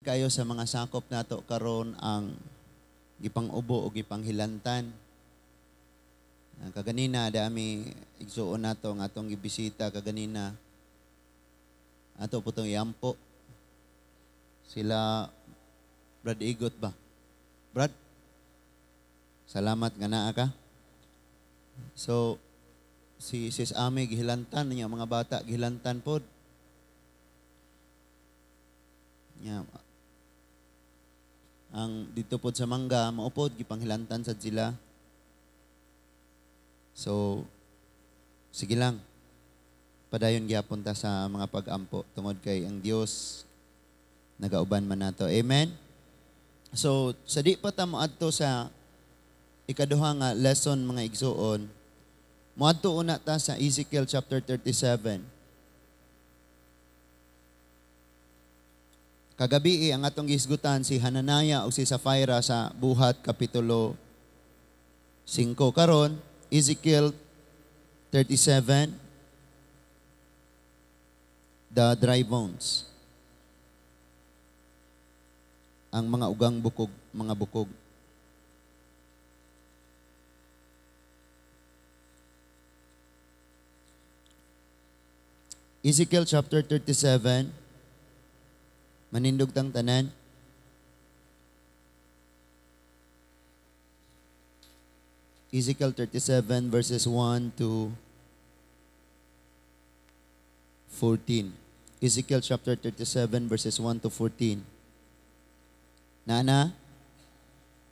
Kayo sa mga sakop nato karon ang gipang-ubo o gipanghilantan. Ang kaganina dami igsuon nato ang atong gibisita kaganina. Ato po tong iampo. Sila Brad Igot ba? Brad? Salamat nga naa ka. So si Sis Amy gihilantan niya, mga bata gihilantan pod. Nya ang dito pod sa Mangga maupod gipanghilantan sad sila. So sige lang. Padayon gyapon ta sa mga pag-ampo tungod kay ang Dios nagauban man nato. Amen. So sa di pa ta moadto sa ikaduha nga lesson, mga igsuon, moadto una ta sa Ezekiel chapter 37. Kagabi ang atong gisgutan si Hananiah o si Sapphira sa Buhat kapitulo 5. Karon, Ezekiel 37, the dry bones. Ang mga ugang bukog, mga bukog. Ezekiel chapter 37, manindog tang tanan. Ezekiel 37 verses 1 to 14. Ezekiel chapter 37 verses 1 to 14. Nana,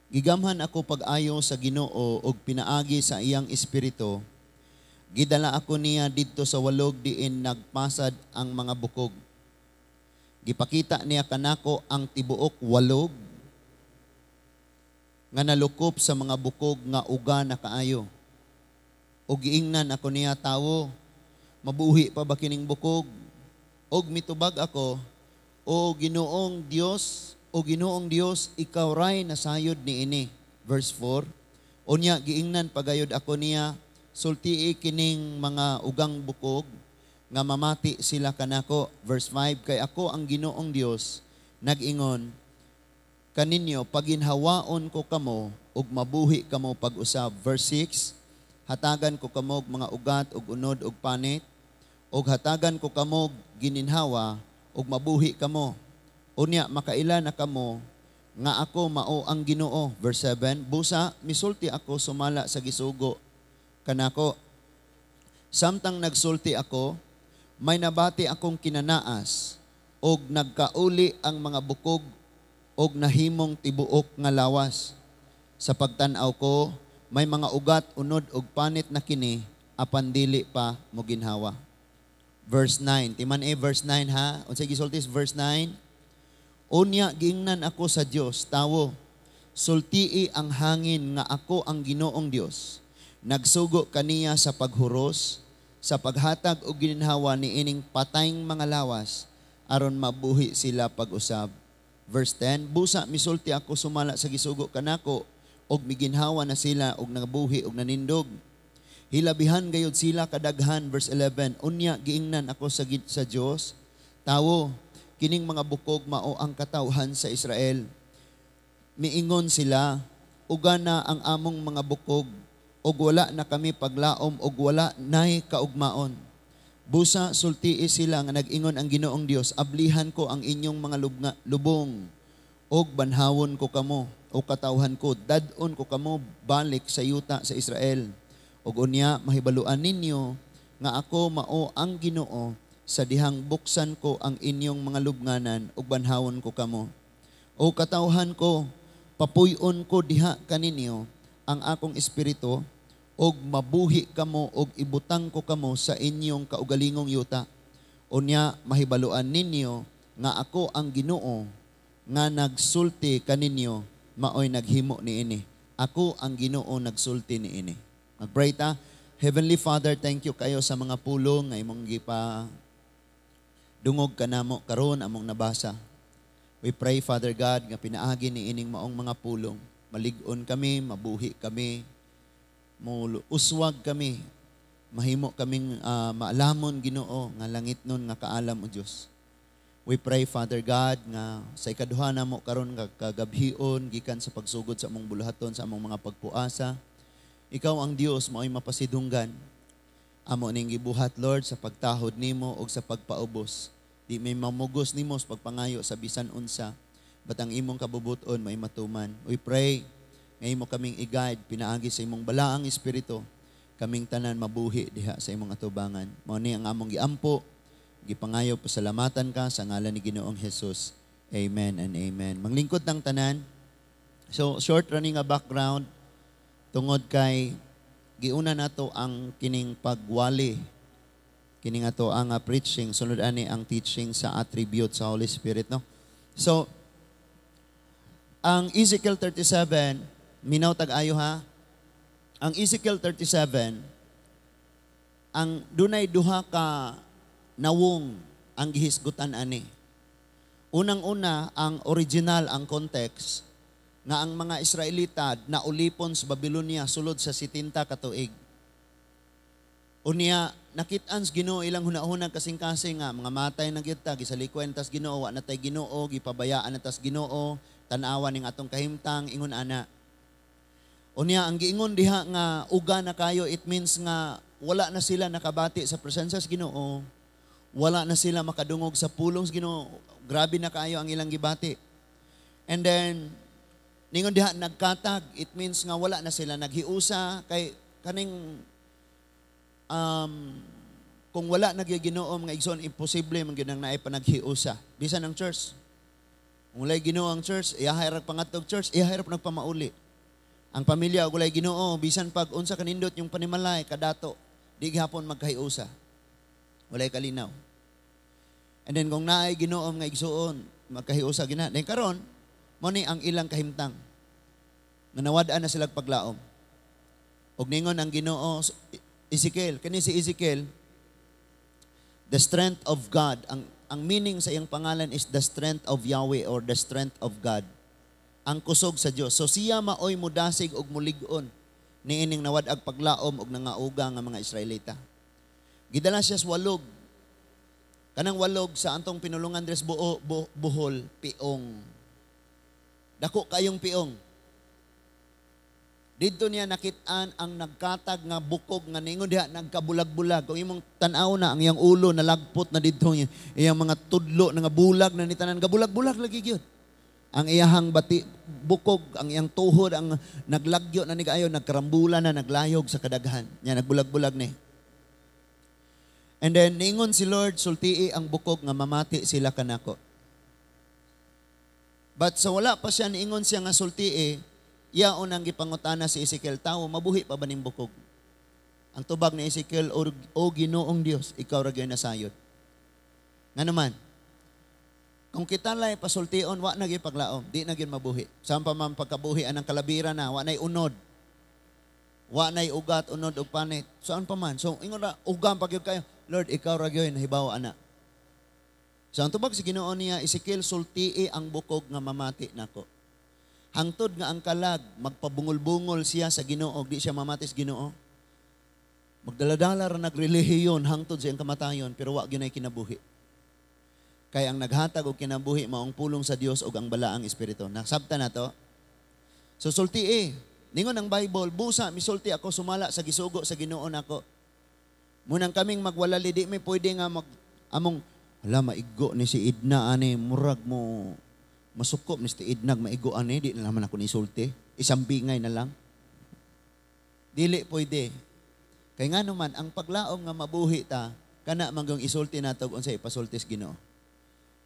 gigamhan ako pag-ayo sa Ginoo og pinaagi sa iyang espiritu. Gidala ako niya didto sa walog diin nagpasad ang mga bukog. Gipakita niya kanako ang tibuok walog nga nalukop sa mga bukog nga uga na kaayo. O giingnan ako niya, tawo, mabuhi pa ba kining bukog? Og mitubag ako, o Ginoong Dios, o Ginoong Dios, ikaw ray nasayod niini. Verse 4. Unya giingnan pagayod ako niya, sultii kining mga ugang bukog nga mamati sila kanako. Verse 5, kay ako ang Ginoong Dios nag-ingon kaninyo, paginhawaon ko kamo ug mabuhi kamo pag-usab. Verse 6, hatagan ko kamo og mga ugat ug unod ug panit, ug hatagan ko kamo og gininhawa ug mabuhi kamo. Unya makaila na kamo nga ako mao ang Ginoo. Verse 7, busa misulti ako sumala sa gisugo kanako. Samtang nagsulti ako, may nabati akong kinanaas og nagkauli ang mga bukog og nahimong tibuok nga lawas. Sa pagtan-aw ko, may mga ugat, unod og panit na kini, apan dili pa moginhawa. Verse 9. Timan verse 9 ha. Unsay gisulti sa verse 9? Unya giingnan ako sa Dios, tawo, sultii ang hangin nga ako ang Ginoong Dios. Nagsugo kaniya sa paghuros, sa paghatag og gininhawa niining patayng mga lawas aron mabuhi sila pag-usab. Verse 10, busa misulti ako sumala sa gisugo kanako og miginhawa na sila og nabuhi og nanindog. Hilabihan gayud sila kadaghan. Verse 11, unya giingnan ako sa Dios, tawo, kining mga bukog mao ang katawhan sa Israel. Miingon sila, ugana ang among mga bukog og wala na kami paglaom og wala nay kaugmaon. Busa sultii sila nga nag-ingon ang Ginoong Dios, ablihan ko ang inyong mga lubong og banhawon ko kamo o katawhan ko, dad-on ko kamo balik sa yuta sa Israel. Og unya mahibaluan ninyo nga ako mao ang Ginoo sa dihang buksan ko ang inyong mga lubnganan ug banhawon ko kamo. O katawhan ko, papuy-on ko diha kaninyo ang akong espiritu og mabuhi kamo og ibutang ko kamo sa inyong kaugalingong yuta. Unya mahibaluan ninyo nga ako ang Ginoo nga nagsulti kaninyo maoy naghimo niini. Ako ang Ginoo nagsulti niini. Magpray ta. Heavenly Father, thank you kayo sa mga pulong nga imong gipa dungog kanamo karon among nabasa. We pray, Father God, nga pinaagi ni ining maong mga pulong. Malig-on kami, mabuhi kami, uswag kami, mahimo kaming maalamon, Ginoo, nga langit nun nga kaalam o Dios. We pray, Father God, nga sa ikaduha namo karon nga kagabhion gikan sa pagsugod sa among buluhaton, sa among mga pagpuasa. Ikaw ang Dios, mao'y mapasidunggan. Amo ning gibuhat, Lord, sa pagtahod nimo ug sa pagpaubos. Di may mamugos nimo sa pagpangayo sa bisan unsa, but ang imong kabubuton may matuman. We pray nga imo kaming i-guide pinaagi sa imong balaang espiritu, kaming tanan mabuhi diha sa imong atubangan. Mao ni ang among giampo, gipangayo, pasalamatan ka sa ngalan ni Ginoong Jesus. Amen and amen. Manglingkod ng tanan. So short running a background tungod kay giuna nato ang kining pagwali, kini nga to ang preaching, sunod ani ang teaching sa attribute sa Holy Spirit, no? So ang Ezekiel 37, minaw tag-ayo ha. Ang Ezekiel 37, ang dunay duha ka nawong ang gihisgutan ani. Unang-una, ang original, ang context nga ang mga Israelita na ulipon sa Babylonia sulod sa 70 ka tuig. Unya nakit-an sa Ginoo ilang hunahuna, kasing-kasing nga mga matay na kita, gisalikwen tas Ginoo, wa na tay Ginoo, gipabayaan na tas Ginoo, tan-awa ning atong kahimtang, ingon ana. Unya ang giingon diha nga uga na kayo, it means nga wala na sila nakabati sa presensya sa Ginoo, wala na sila makadungog sa pulong sa Ginoo, grabe na kayo ang ilang gibati. And then ningon diha nagkatag, it means nga wala na sila naghiusa kay kaning kung wala na Ginoo, mga igsoon, imposible man gyud ang naay panaghiusa. Bisan ang church. Kung walay Ginoo ang church, iyahay ra pangadtog church, iyahay ra nagpamauli. Ang pamilya ug walay Ginoo, bisan pag unsa kanindot yung panimalay kadato, di gihapon magkahiusa. Walay kalinaw. And then kung naay Ginoo, mga igsoon, magkahiusa gina. Then karon, mo ni ang ilang kahimtang. Nga nawad-an na sila paglaom. Og ningon ang Ginoo, Ezekiel, kani si Ezekiel, the strength of God. Ang meaning sa iyang pangalan is the strength of Yahweh or the strength of God. Ang kusog sa Dios. So siya maoy mudasig og mulig-on niining nawad-ag paglaom og nangauga nga mga Israelita. Gidala siya sa walog. Kanang walog sa antong pinulungan dres buo, Bohol, piong. Dako kayong piong. Didto niya nakit-an ang nagkatag nga bukog nga ningon diha nagkabulag-bulag. Kung imong tan-aw na ang iyang ulo nalagpot na didto niya, iyang mga tudlo na nga bulag na ni tanan, gabulag-bulag lagi gyud. Ang iyahang bati bukog, ang iyang tuhod ang naglagyo na ni kaayo, nagkarambula na, naglayog sa kadaghan. Nya nagbulag-bulag ni. And then ningon si Lord, "Sultii ang bukog nga mamati sila kanako." But sa wala pa siya niingon siya nga sultii, iya unang gipangutana si Ezekiel, "Tawo, mabuhi pa ba ning bukog?" Ang tubag ni Ezekiel, "O Ginoong Dios, ikaw ra gyud nasayod." Nga naman, kung kita lay pasultion, wa na gyud paglaom, di na gyud mabuhi. Saan pa man pagkabuhi anang kalabira na, wa na'y unod. Wa na'y ugat, unod og panit. Saan pa man? So, ingon ra, ugam pa gyud kayo. "Lord, ikaw ra gyud nahibaw ana." So, ang tubag si Ginoo niya, "Ezekiel, sultii ang bukog nga mamati nako." Hangtod nga ang kalag, magpabungol-bungol siya sa Ginoo, di siya mamati sa Ginoo. Magdaladala ra nagrelihiyon hangtod sa iyang kamatayon, pero wa gyud kinabuhi. Kay ang naghatag og kinabuhi maong pulong sa Dios ug ang balaang espiritu. Nasabta na to? So sulti eh. Ningon ang Bible, "Busa misulti ako sumala sa gisugo sa Ginoo nako." Munang kaming magwalali, di may pwede nga mag among ala, maigo ni si Idna ani, murag mo masukop ni si Idna maigo ani, di na naman ako ni sulti. Isang bingay na lang. Dili pwede. Kay nga naman ang paglaom nga mabuhi ta kana manggong isulti nato unsa ipasulti sa Ginoo.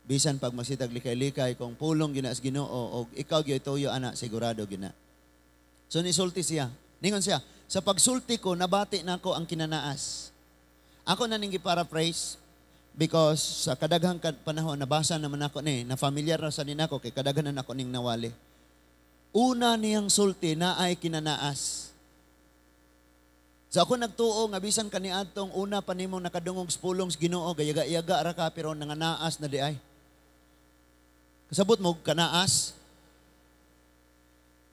Bisan pag magsitag likay-likay, kung pulong gina sa Ginoo og ikaw gyud tuyo ana, sigurado gina. So nisulti siya. Ningon siya, "Sa pagsulti ko, nabati nako ang kinanaas." Ako na ning paraphrase because sa kadaghang panahon nabasa naman ako ni, na familiar na sa din ako kay kadaghan na nako ning nawali. Una niyang sulti na ay kinanaas. So ako nagtuo nga bisan kaniadtong una pa nimong nakadungog sa pulong sa Ginoo, gayaga-yaga ra ka pero nanganaas na di ay. Kasabot mo kanaas.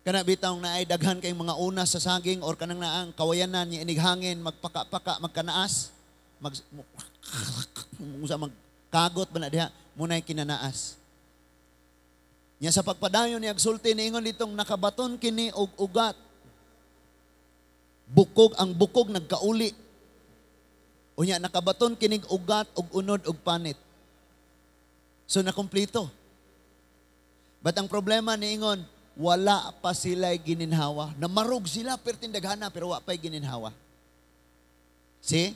Kana bitaw naay daghan kay mga unas sa saging or kanang naang kawayanan niya inig hangin magpaka-paka magkanaas, mag usa magkagot ba na diha. Munay kinanaas. Nya sa pagpadayon niya sulti, niingon ditong nakabaton kini og ugat. Bukog, ang bukog nagkauli. Unya nakabaton kinig ugat og unod og panit. So nakumplito. But ang problema, niingon, wala pa sila gininhawa. Namarog sila perting daghana pero wa pa'y gininhawa. See?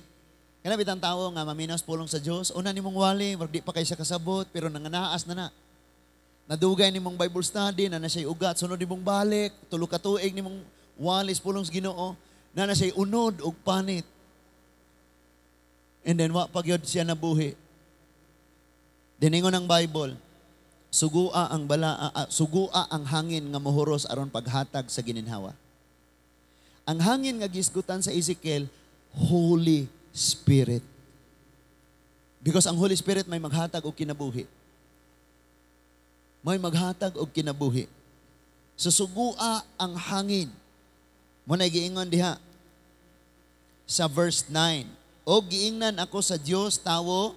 Kana bitang tawo nga maminaw pulong sa Dios, una nimong wali, murag di pa kay siya kasabot, pero nanganaas na na. Nadugay nimong Bible study, na na siya'y ugat, sunod nimong balik, 3 ka tuig nimong walis pulong sa Ginoo, na na siya'y unod og panit. And then wa pa gyud siya nabuhi. Diningon ang Bible, sugua ang bala, sugua ang hangin nga mohuros aron paghatag sa gininhawa. Ang hangin nga gisgutan sa Ezekiel, Holy Spirit. Because ang Holy Spirit may maghatag og kinabuhi. May maghatag og kinabuhi. So sugua ang hangin. Mo na giingon diha sa verse 9. O giingnan ako sa Dios, tawo,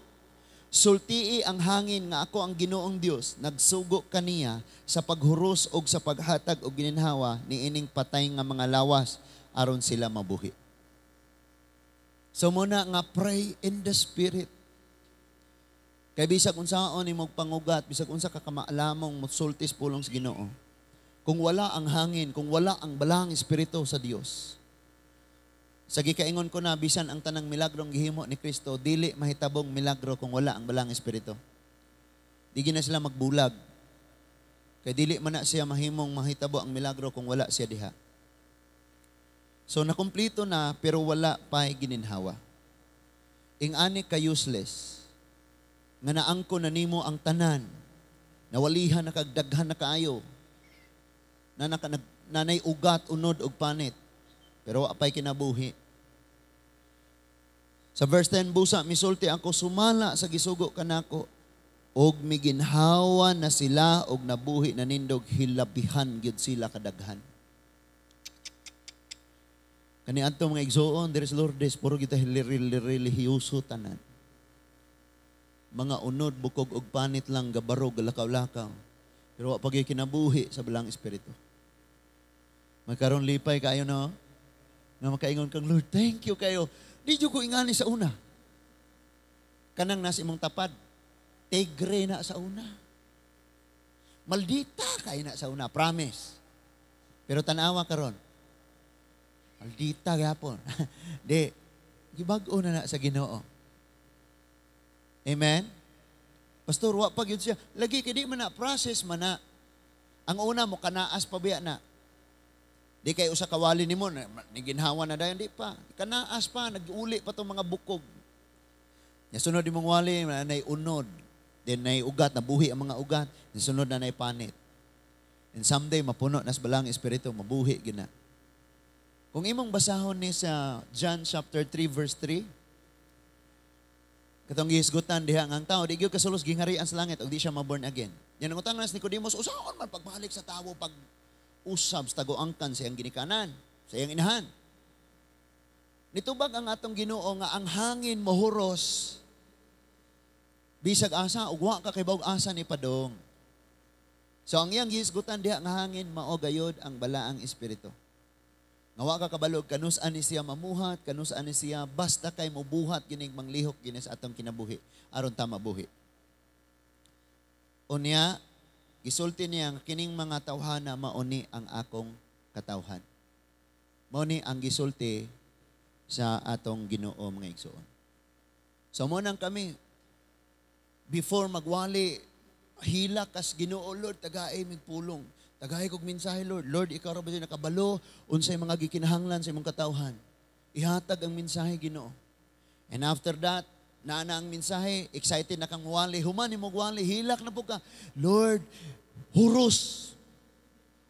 sultii ang hangin nga ako ang Ginoong Dios nagsugo kaniya sa paghuros og sa paghatag og gininhawa niining patay nga mga lawas aron sila mabuhi. So muna nga pray in the Spirit. Kay bisag unsaon nimong pangugat, bisag unsa ka kamaalamong mosulti pulong sa Ginoo, kung wala ang hangin, kung wala ang Balaang Espiritu sa Dios. Sa gikaingon ko na, bisan ang tanang milagrong gihimo ni Kristo, dili mahitabong milagro kung wala ang Balaang Espiritu. Di gina sila magbulag. Kay dili man na siya mahimong mahitabo ang milagro kung wala siya diha. So nakumplito na pero wala pa gininhawa. Ing-ani ka useless nga naangko na nimo ang tanan, nawalihan na kag daghan na kaayo, na naka, nag, nanay ugat, unod og panit, pero wa pa'y kinabuhi. Sa verse 10, busa misulti ako sumala sa gisugo kanako og miginhawa na sila og nabuhi na nindog, hilabihan gyud sila kadaghan. Kani adto mga igsoon diri sa Lourdes, puro kita relihiyoso tanan. Mga unod, bukog og panit lang, gabarog, galakaw-lakaw. Pero wa pa gyud kinabuhi sa Balaang Espiritu. Magkaroon lipay kayo, no? Nga makaingon kang, "Lord, thank you kayo. Di jud ko ingani sa una." Kanang nasa imong tapad, tigre na sa una. Maldita kay na sa una, promise. Pero tanawa karon. Maldita gyapon. Di, gibag-o na na sa Ginoo. Amen? Pastor, wa pa gyud siya. Lagi kay di man na process man na. Ang una mo kanaas pa biya na. Di kay usa ka wali nimo niginhawa na dayon, di pa. Kanaas pa, nag-uli pa tong mga bukog. Nya sunod imong wali na unod. Then nay ugat, nabuhi ang mga ugat. Then sunod na nay panit. And someday mapuno na sa Balaang Espiritu, mabuhi gina. Kung imong basahon ni sa John chapter 3 verse 3, katong gihisgutan diha nga ang tao di gyud kasulos gingharian sa langit og di siya ma-born again. Yan ang utang ni Nicodemus, usaon man pagbalik sa tawo pag usab sa taguangkan sa iyang ginikanan, sa iyang inahan? Nitubag ang atong Ginoo nga ang hangin mohuros bisag asa ug wa ka kaybaw asa ni padong. So ang iyang gihisgutan diha nga hangin mao gayod ang Balaang Espiritu. Nga wa ka kabalo kanus-an ni siya mamuhat, kanus-an ni siya, basta kay mobuhat gining manglihok gini sa atong kinabuhi aron ta mabuhi. Unya gisulti niya nga kining mga tawhana mauni ang akong katawhan. Mao ni ang gisulti sa atong Ginoo, mga igsoon. So mo nang kami before magwali, hilak kas Ginoo, "Lord, tagay mig pulong. Tagay kog mensahe, Lord. Lord, ikaw ra ba nakabalo unsay mga gikinahanglan sa imong katawhan? Ihatag ang mensahe, Ginoo." And after that, naa na ang mensahe, excited na kang wali. Human nimo wali, hilak na po ka. "Lord, huros.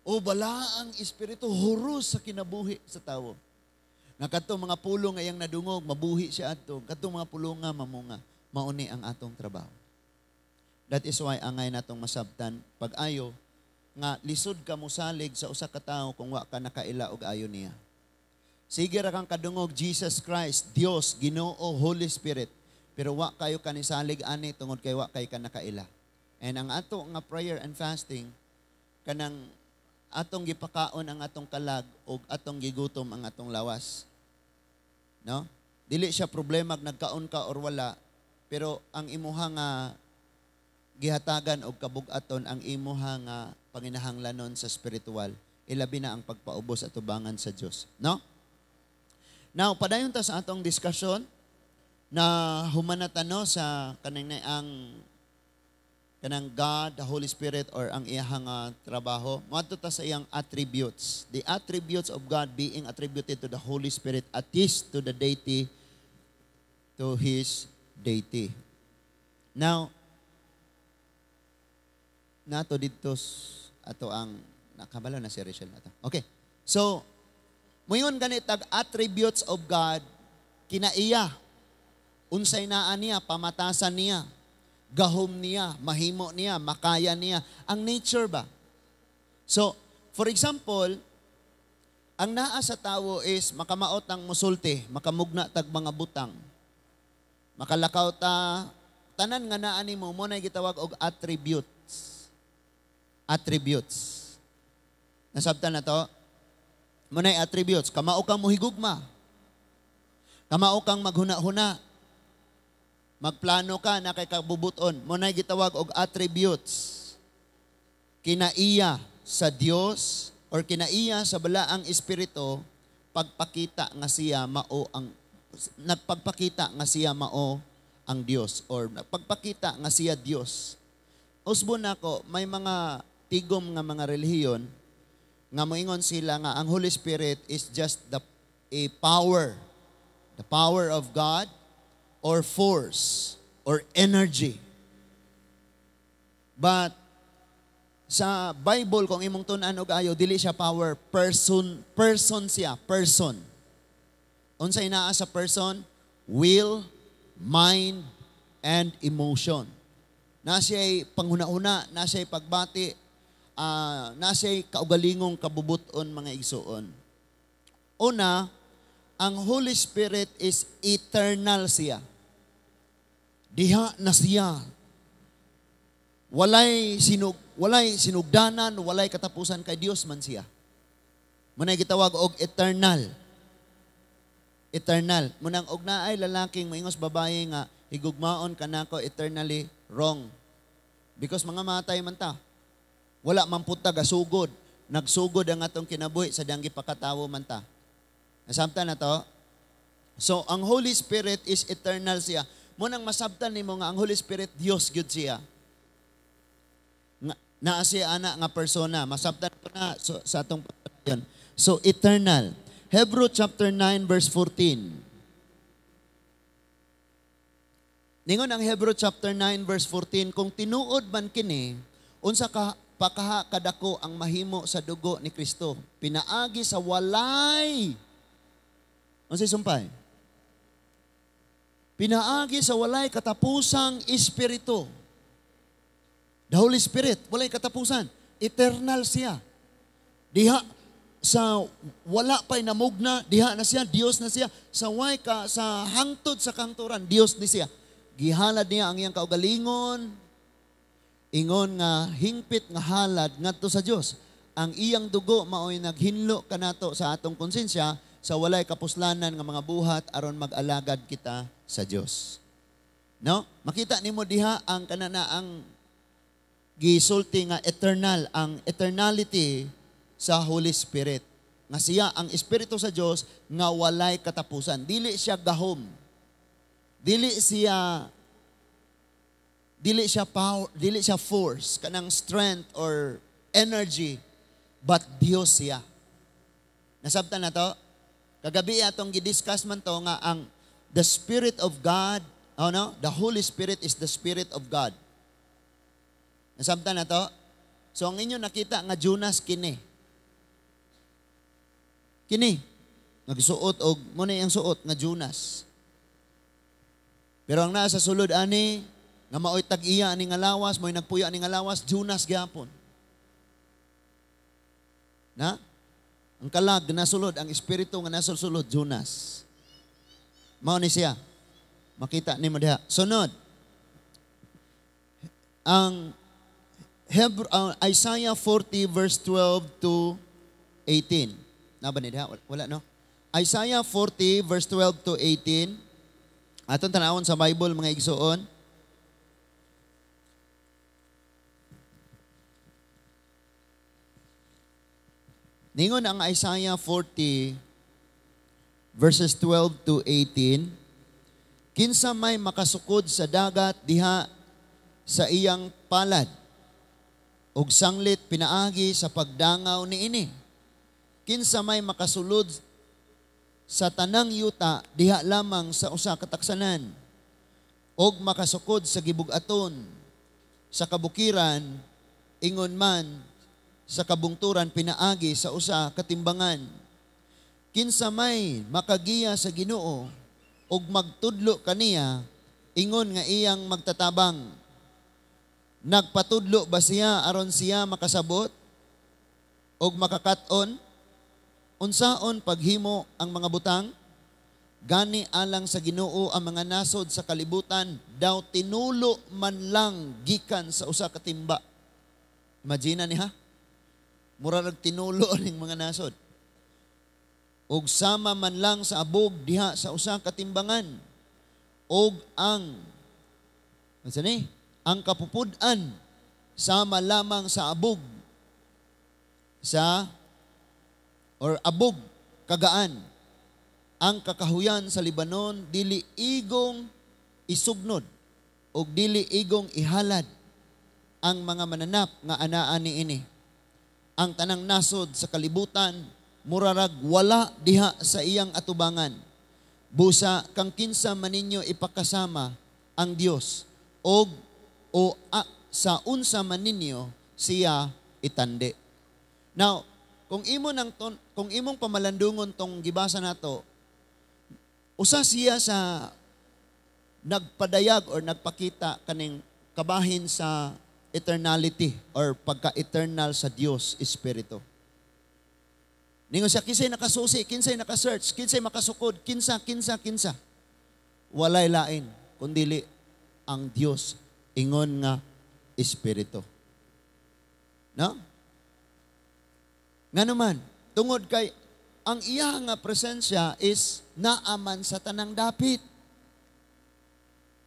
O Balaang Espiritu, huros sa kinabuhi sa tawo." Nga kadto mga pulong nga iyang nadungog, mabuhi siya adto. Kadto mga pulong nga mamunga, mauni ang atong trabaho. That is why angay natong masabtan pag-ayo nga lisod ka mosalig sa usa ka tawo kung wa ka nakaila og ayo niya. Sige ra kang kadungog Jesus Christ, Dios, Ginoo, Holy Spirit. Pero wa kayo kanisalig ani tungod kay wa kay ka nakaila. And ang ato nga prayer and fasting, kanang atong gipakaon ang atong kalag ug atong gigutom ang atong lawas. No? Dili siya problema nagkaon ka or wala, pero ang imuha nga gihatagan og kabug-aton ang imuha nga panginahanglanon sa spiritual, ilabi na ang pagpaubos at tubangan sa Dios, no? Now, padayon ta sa atong discussion na humanata, no, sa kanang ang kanang God, the Holy Spirit, or ang iyahang trabaho. Moadto ta sa iyang attributes. The attributes of God being attributed to the Holy Spirit attest to the deity, to His deity. Now, nato didto ato ang nakabalo na si Rachel ato. Okay. So, moingon ganit tag attributes of God, kinaiya. Unsay naa niya, pamatasan niya, gahom niya, mahimo niya, makaya niya. Ang nature ba? So, for example, ang naa sa tawo is makamaot ang musulti, makamugna tag mga butang. Makalakaw ta, tanan nga naa nimo mo na gitawag og attributes. Attributes. Nasabtan na to? Mo na attributes. Kamao kang muhigugma. Kamao kang maghuna-huna. Magplano ka na kay kabubuton. Mo na gitawag og attributes. Kinaiya sa Dios or kinaiya sa balaang espiritu, pagpakita nga siya mao ang nagpagpakita nga siya mao ang Dios or nagpagpakita nga siya Dios. Usbon nako, may mga tigom nga mga relihiyon nga moingon sila nga ang Holy Spirit is just the a power, the power of God or force or energy. But sa Bible, kung imong tun-an og ayo, dili siya power, person, person siya, person. Unsay naa sa person? Will, mind, and emotion. Na siya'y panghuna-huna, na siya'y pagbati, na siya'y kaugalingong kabubuton, mga igsuon. Una, ang Holy Spirit is eternal siya. Diha na siya. Walay sinugdanan, walay katapusan kay Dios man siya. Munay gitawag og eternal. Eternal. Munang og naay lalaking moingos babae nga higugmaon kanako eternally, wrong. Because mga matay man ta. Wala man pud ta gasugod. Nagsugod ang atong kinabuhi sa diyang gipakatawo man ta. Nasabtan na to? So, ang Holy Spirit is eternal siya. Munang masabtan nimo nga ang Holy Spirit, Dios gyud siya. Nga, naa siya ana nga persona. Masabtan ko na so, sa atong pagpadayon. So, eternal. Hebrew chapter 9 verse 14. Ningon ang Hebrew chapter 9 verse 14, kung tinuod man kini, unsa ka pakaha kadako ang mahimo sa dugo ni Kristo, pinaagi sa walay. Unsay sumpay? Pinaagi sa walay katapusang espiritu. The Holy Spirit, walay katapusan. Eternal siya. Diha sa wala pa'y namugna, diha na siya, Dios na siya. Sa way ka, sa hangtod sa kangturan, Dios ni siya. Gihalad niya ang iyang kaugalingon, ingon nga hingpit nga halad ngadto sa Dios. Ang iyang dugo mao'y naghinlo kanato sa atong konsensya sa walay kapuslanan nga mga buhat aron mag-alagad kita sa Dios. No? Makita nimo diha ang kanana ang gisulti nga eternal, ang eternality sa Holy Spirit. Nga siya ang Espiritu sa Dios nga walay katapusan. Dili siya gahom. Dili siya power, dili siya force, kanang strength or energy, but Dios siya. Nasabtan na to? Kagabi atong gidiscuss man to nga ang the Spirit of God, oh no? The Holy Spirit is the Spirit of God. Nasabtan na to? So ang inyo nakita nga Jonas kini. Kini nagsuot og mo na iyang suot nga Jonas. Pero ang naa sa sulod ani nga maoy tag-iya ani nga lawas, mo'y nagpuyo ani nga lawas, Jonas gyapon. Na? Ang kalag na sulod, ang espiritu nga nasa sulod, Jonas. Mao ni siya. Makita nimo diha. Sunod. Ang Isaiah 40 verse 12 to 18. Naba ni diha? Wala, no? Isaiah 40 verse 12 to 18. Atong tanawon sa Bible, mga igsoon. Ningon ang Isaiah 40 verses 12 to 18, kinsa may makasukod sa dagat diha sa iyang palad, ug sanglit pinaagi sa pagdangaw niini. Kinsa may makasulod sa tanang yuta diha lamang sa usa ka taksanan, ug makasukod sa gibug-aton sa kabukiran, ingon man sa kabungturan pinaagi sa usa katimbangan. Kinsa may makagiya sa Ginoo ug magtudlo kaniya, ingon nga iyang magtatabang. Nagpatudlo ba siya aron siya makasabot ug makakat-on? Unsaon paghimo ang mga butang? Gani alang sa Ginoo ang mga nasod sa kalibutan, daw tinulo man lang gikan sa usa ka timba. Imagine ni ha? Mura rag tinulo ning mga nasod. Og sama man lang sa abog diha sa usa ka timbangan. Og ang unsa ni? Ang kapupud-an sama lamang sa abog sa or abog kagaan. Ang kakahuyan sa Libanon dili igong isugnod og dili igong ihalad ang mga mananap nga anaa niini. Ang tanang nasod sa kalibutan murarag wala diha sa iyang atubangan. Busa kang kinsa maninyo ipakasama ang Dios og o a, sa unsa maninyo siya itandi. Now, kung imo nang ton, kung imong pamalandungon tong gibasa nato, usa siya sa nagpadayag or nagpakita kaning kabahin sa eternality or pagka-eternal sa Dios Espiritu. Ningon siya, kinsay nakasusi, kinsay nakasearch, kinsay makasukod, kinsa, kinsa, kinsa. Walay lain, kundili ang Dios ingon nga Espiritu. No? Nga naman, tungod kay ang iya nga presensya is naaman sa tanang dapit.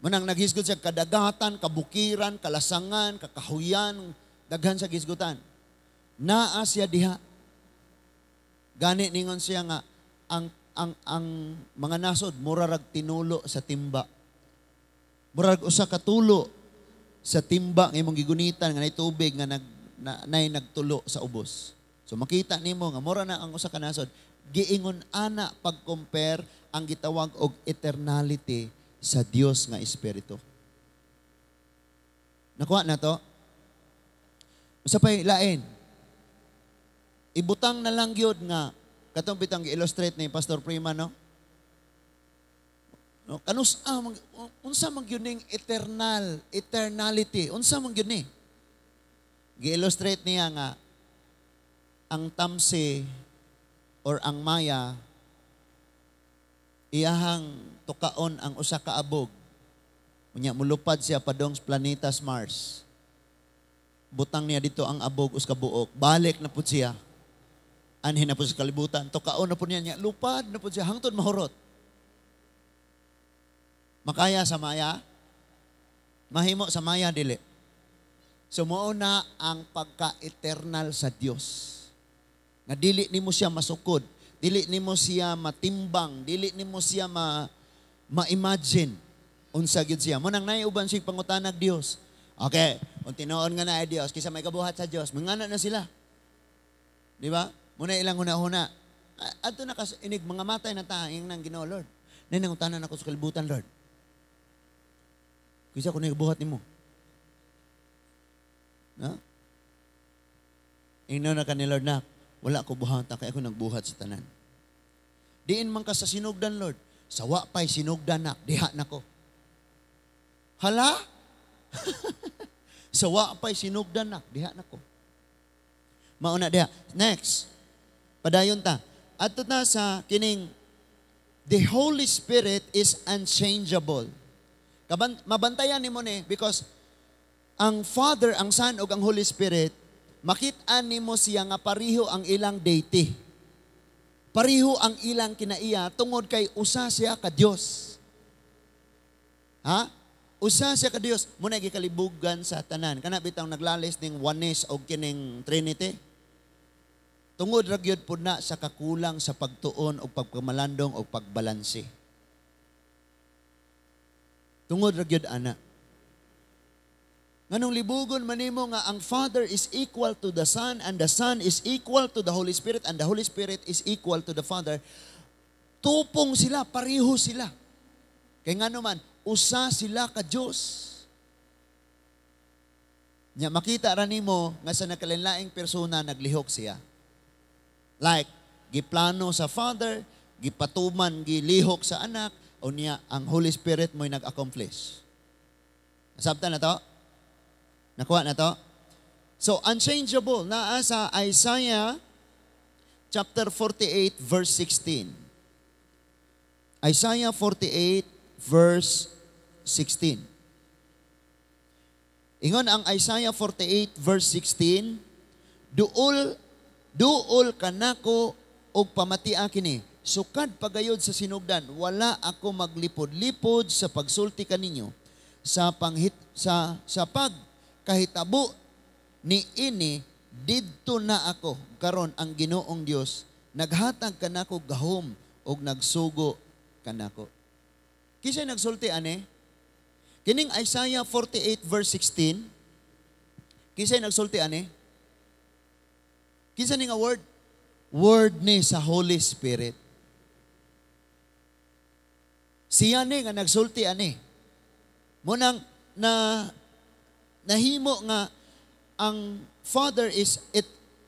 Manang naghisgot siya kadagatan, kabukiran, kalasangan, kakahuyan, daghan sa gisgutan. Naa siya diha. Gani ningon siya nga ang mga nasod murarag tinulo sa timba. Murarag usa ka tulo sa timba nga imong gigunitan nga nay tubig nga nay nagtulo sa ubos. So makita nimo nga mura na ang usa ka nasod. Giingon ana pag-compare ang gitawag og eternality sa Dios nga Espiritu. Nakuha na to? Usa pay lain. Ibutang na lang gyud nga katong bitang gi-illustrate ni Pastor Prima, no? No, kanus unsa man gyud ning eternal, eternality? Unsa man gyud ni? Gi-illustrate niya nga ang tamsi or ang maya iyahang tukaon ang usa ka abog. Unya mulupad siya padong sa planeta Mars. Butang niya dito ang abog us ka buok. Balik na pud siya. Anhin na pud sa kalibutan. Tukaon na pud niya. Lupad na pud siya hangtod mahurot. Makaya sa maya? Mahimo sa maya dili. So mao na ang pagka-eternal sa Dios. Nga dili nimo siya masukod, dili nimo siya matimbang, dili nimo siya ma-imagine unsa gyud siya. Mo nang naay uban siya pangutanag Dios. Okay, kung tinuon nga naay Dios, kaysa may kabuhat sa Dios, mangana na sila. Di ba? Muna ilang huna-huna. Adto na kas inig mga matay na ta ing nang Ginoo Lord. Nay nangutanan ako sa kalibutan, Lord. Kaysa ko nagbuhat nimo. No? Ingnon na ka ni Lord na, wala ko buhata, kaya ako nagbuhat sa tanan. Diin man ka sa sinugdan, Lord. Sawa pa'y sinugdan na, diha na ko. Hala? Sawa pa'y sinugdan na, diha na ko. Mauna diha. Next, padayon ta. Adto na sa kining, the Holy Spirit is unchangeable. Mabantayan nimo ni because ang Father, ang Son ug ang Holy Spirit, makit-an nimo siya nga pareho ang ilang deity. Pareho ang ilang kinaiya tungod kay usa siya ka Dios. Ha? Usa siya ka Dios. Muna gikalibugan sa tanan. Kana bitang naglalis ning oneness og kining Trinity. Tungod ra gyud pud na sa kakulang sa pagtuon o pagpamalandong o pagbalanse. Tungod ra gyud ana. Nganong libugon man nimo nga ang Father is equal to the Son and the Son is equal to the Holy Spirit and the Holy Spirit is equal to the Father, tupong sila, pareho sila. Kay ngano man, usa sila ka Dios. Nya makita ra nimo nga sa nagkalainlaing persona naglihok siya. Like, giplano sa Father, gipatuman, gilihok sa Anak, o niya ang Holy Spirit mo'y nag-accomplish. Nasabtan na to? Nakuha na to? So, unchangeable. Naa sa Isaiah chapter 48 verse 16. Isaiah 48 verse 16. Ingon ang Isaiah 48 verse 16, "Duol duol kanako og pamatia kini. Sukad pagayod sa sinugdan, wala ako maglipod-lipod sa pagsulti kaninyo sa panghit sa pagkahitabo ni ini didto na ako karon ang Ginoong Dios naghatag kanako gahom og nagsugo kanako." Kinsay nagsulti ani? Kining Isaiah 48 verse 16, kinsay nagsulti ani? Kinsa ni nga word? Word ni sa Holy Spirit. Siya ni nga nagsulti ani. Munang na nahimo nga ang Father is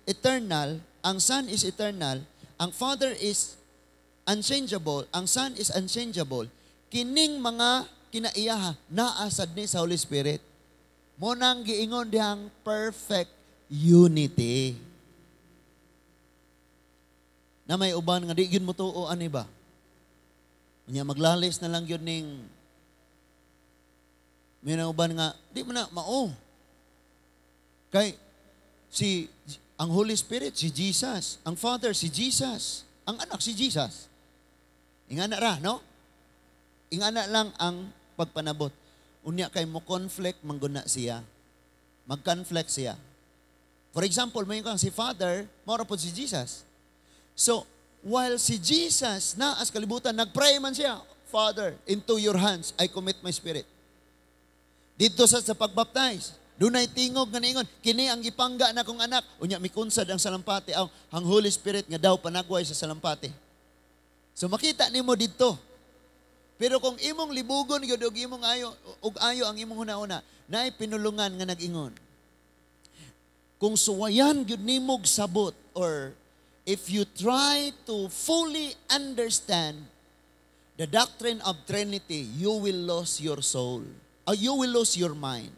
eternal, ang Son is eternal, ang Father is unchangeable, ang Son is unchangeable. Kining mga kinaiyaha naa sad ni sa Holy Spirit. Mo nang giingon dihang perfect unity. Na may uban nga di gyud mo tuo ani ba? Nya maglalis na lang gyud ning may uban nga di mo na mao. Kay si ang Holy Spirit si Jesus, ang Father si Jesus, ang Anak si Jesus. Ingana ra, no? Ingana lang ang pagpanabot. Unya kay mo conflict mangguna siya. Mag-conflict siya. For example, may kang si Father, mao ra pod si Jesus. So, while si Jesus naa sa kalibutan, nagpray man siya, "Father, into your hands I commit my spirit." Dito sa pagbaptize, dunay tingog nga niingon, "Kini ang gipangga na kong anak." Unya mikunsad ang salampati, ang Holy Spirit nga daw panagway sa salampati. So makita nimo didto. Pero kung imong libugon gyud og imong ayo ug ayo ang imong hunahuna, naay pinulungan nga nag-ingon. Kung suwayan gyud nimog sabot or if you try to fully understand the doctrine of Trinity, you will lose your soul. Or you will lose your mind.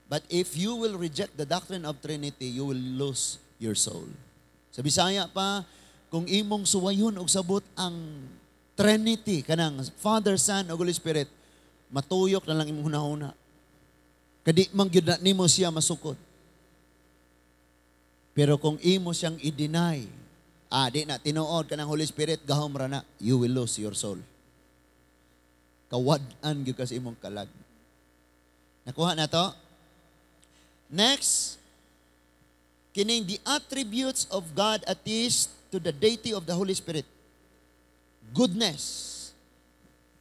But if you will reject the doctrine of Trinity, you will lose your soul. Sa Bisaya pa, kung imong suwayon og sabot ang Trinity, kanang Father, Son, ug Holy Spirit, matuyok na lang imong hunahuna. Kadi man gyud na nimo siya masukod. Pero kung imo siyang i-deny, "Di na tinuod kanang Holy Spirit, gahom ra na," you will lose your soul. Kawad-an gyud ka sa imong kalag. Nakuha na to? Next, kining the attributes of God attest to the deity of the Holy Spirit. Goodness.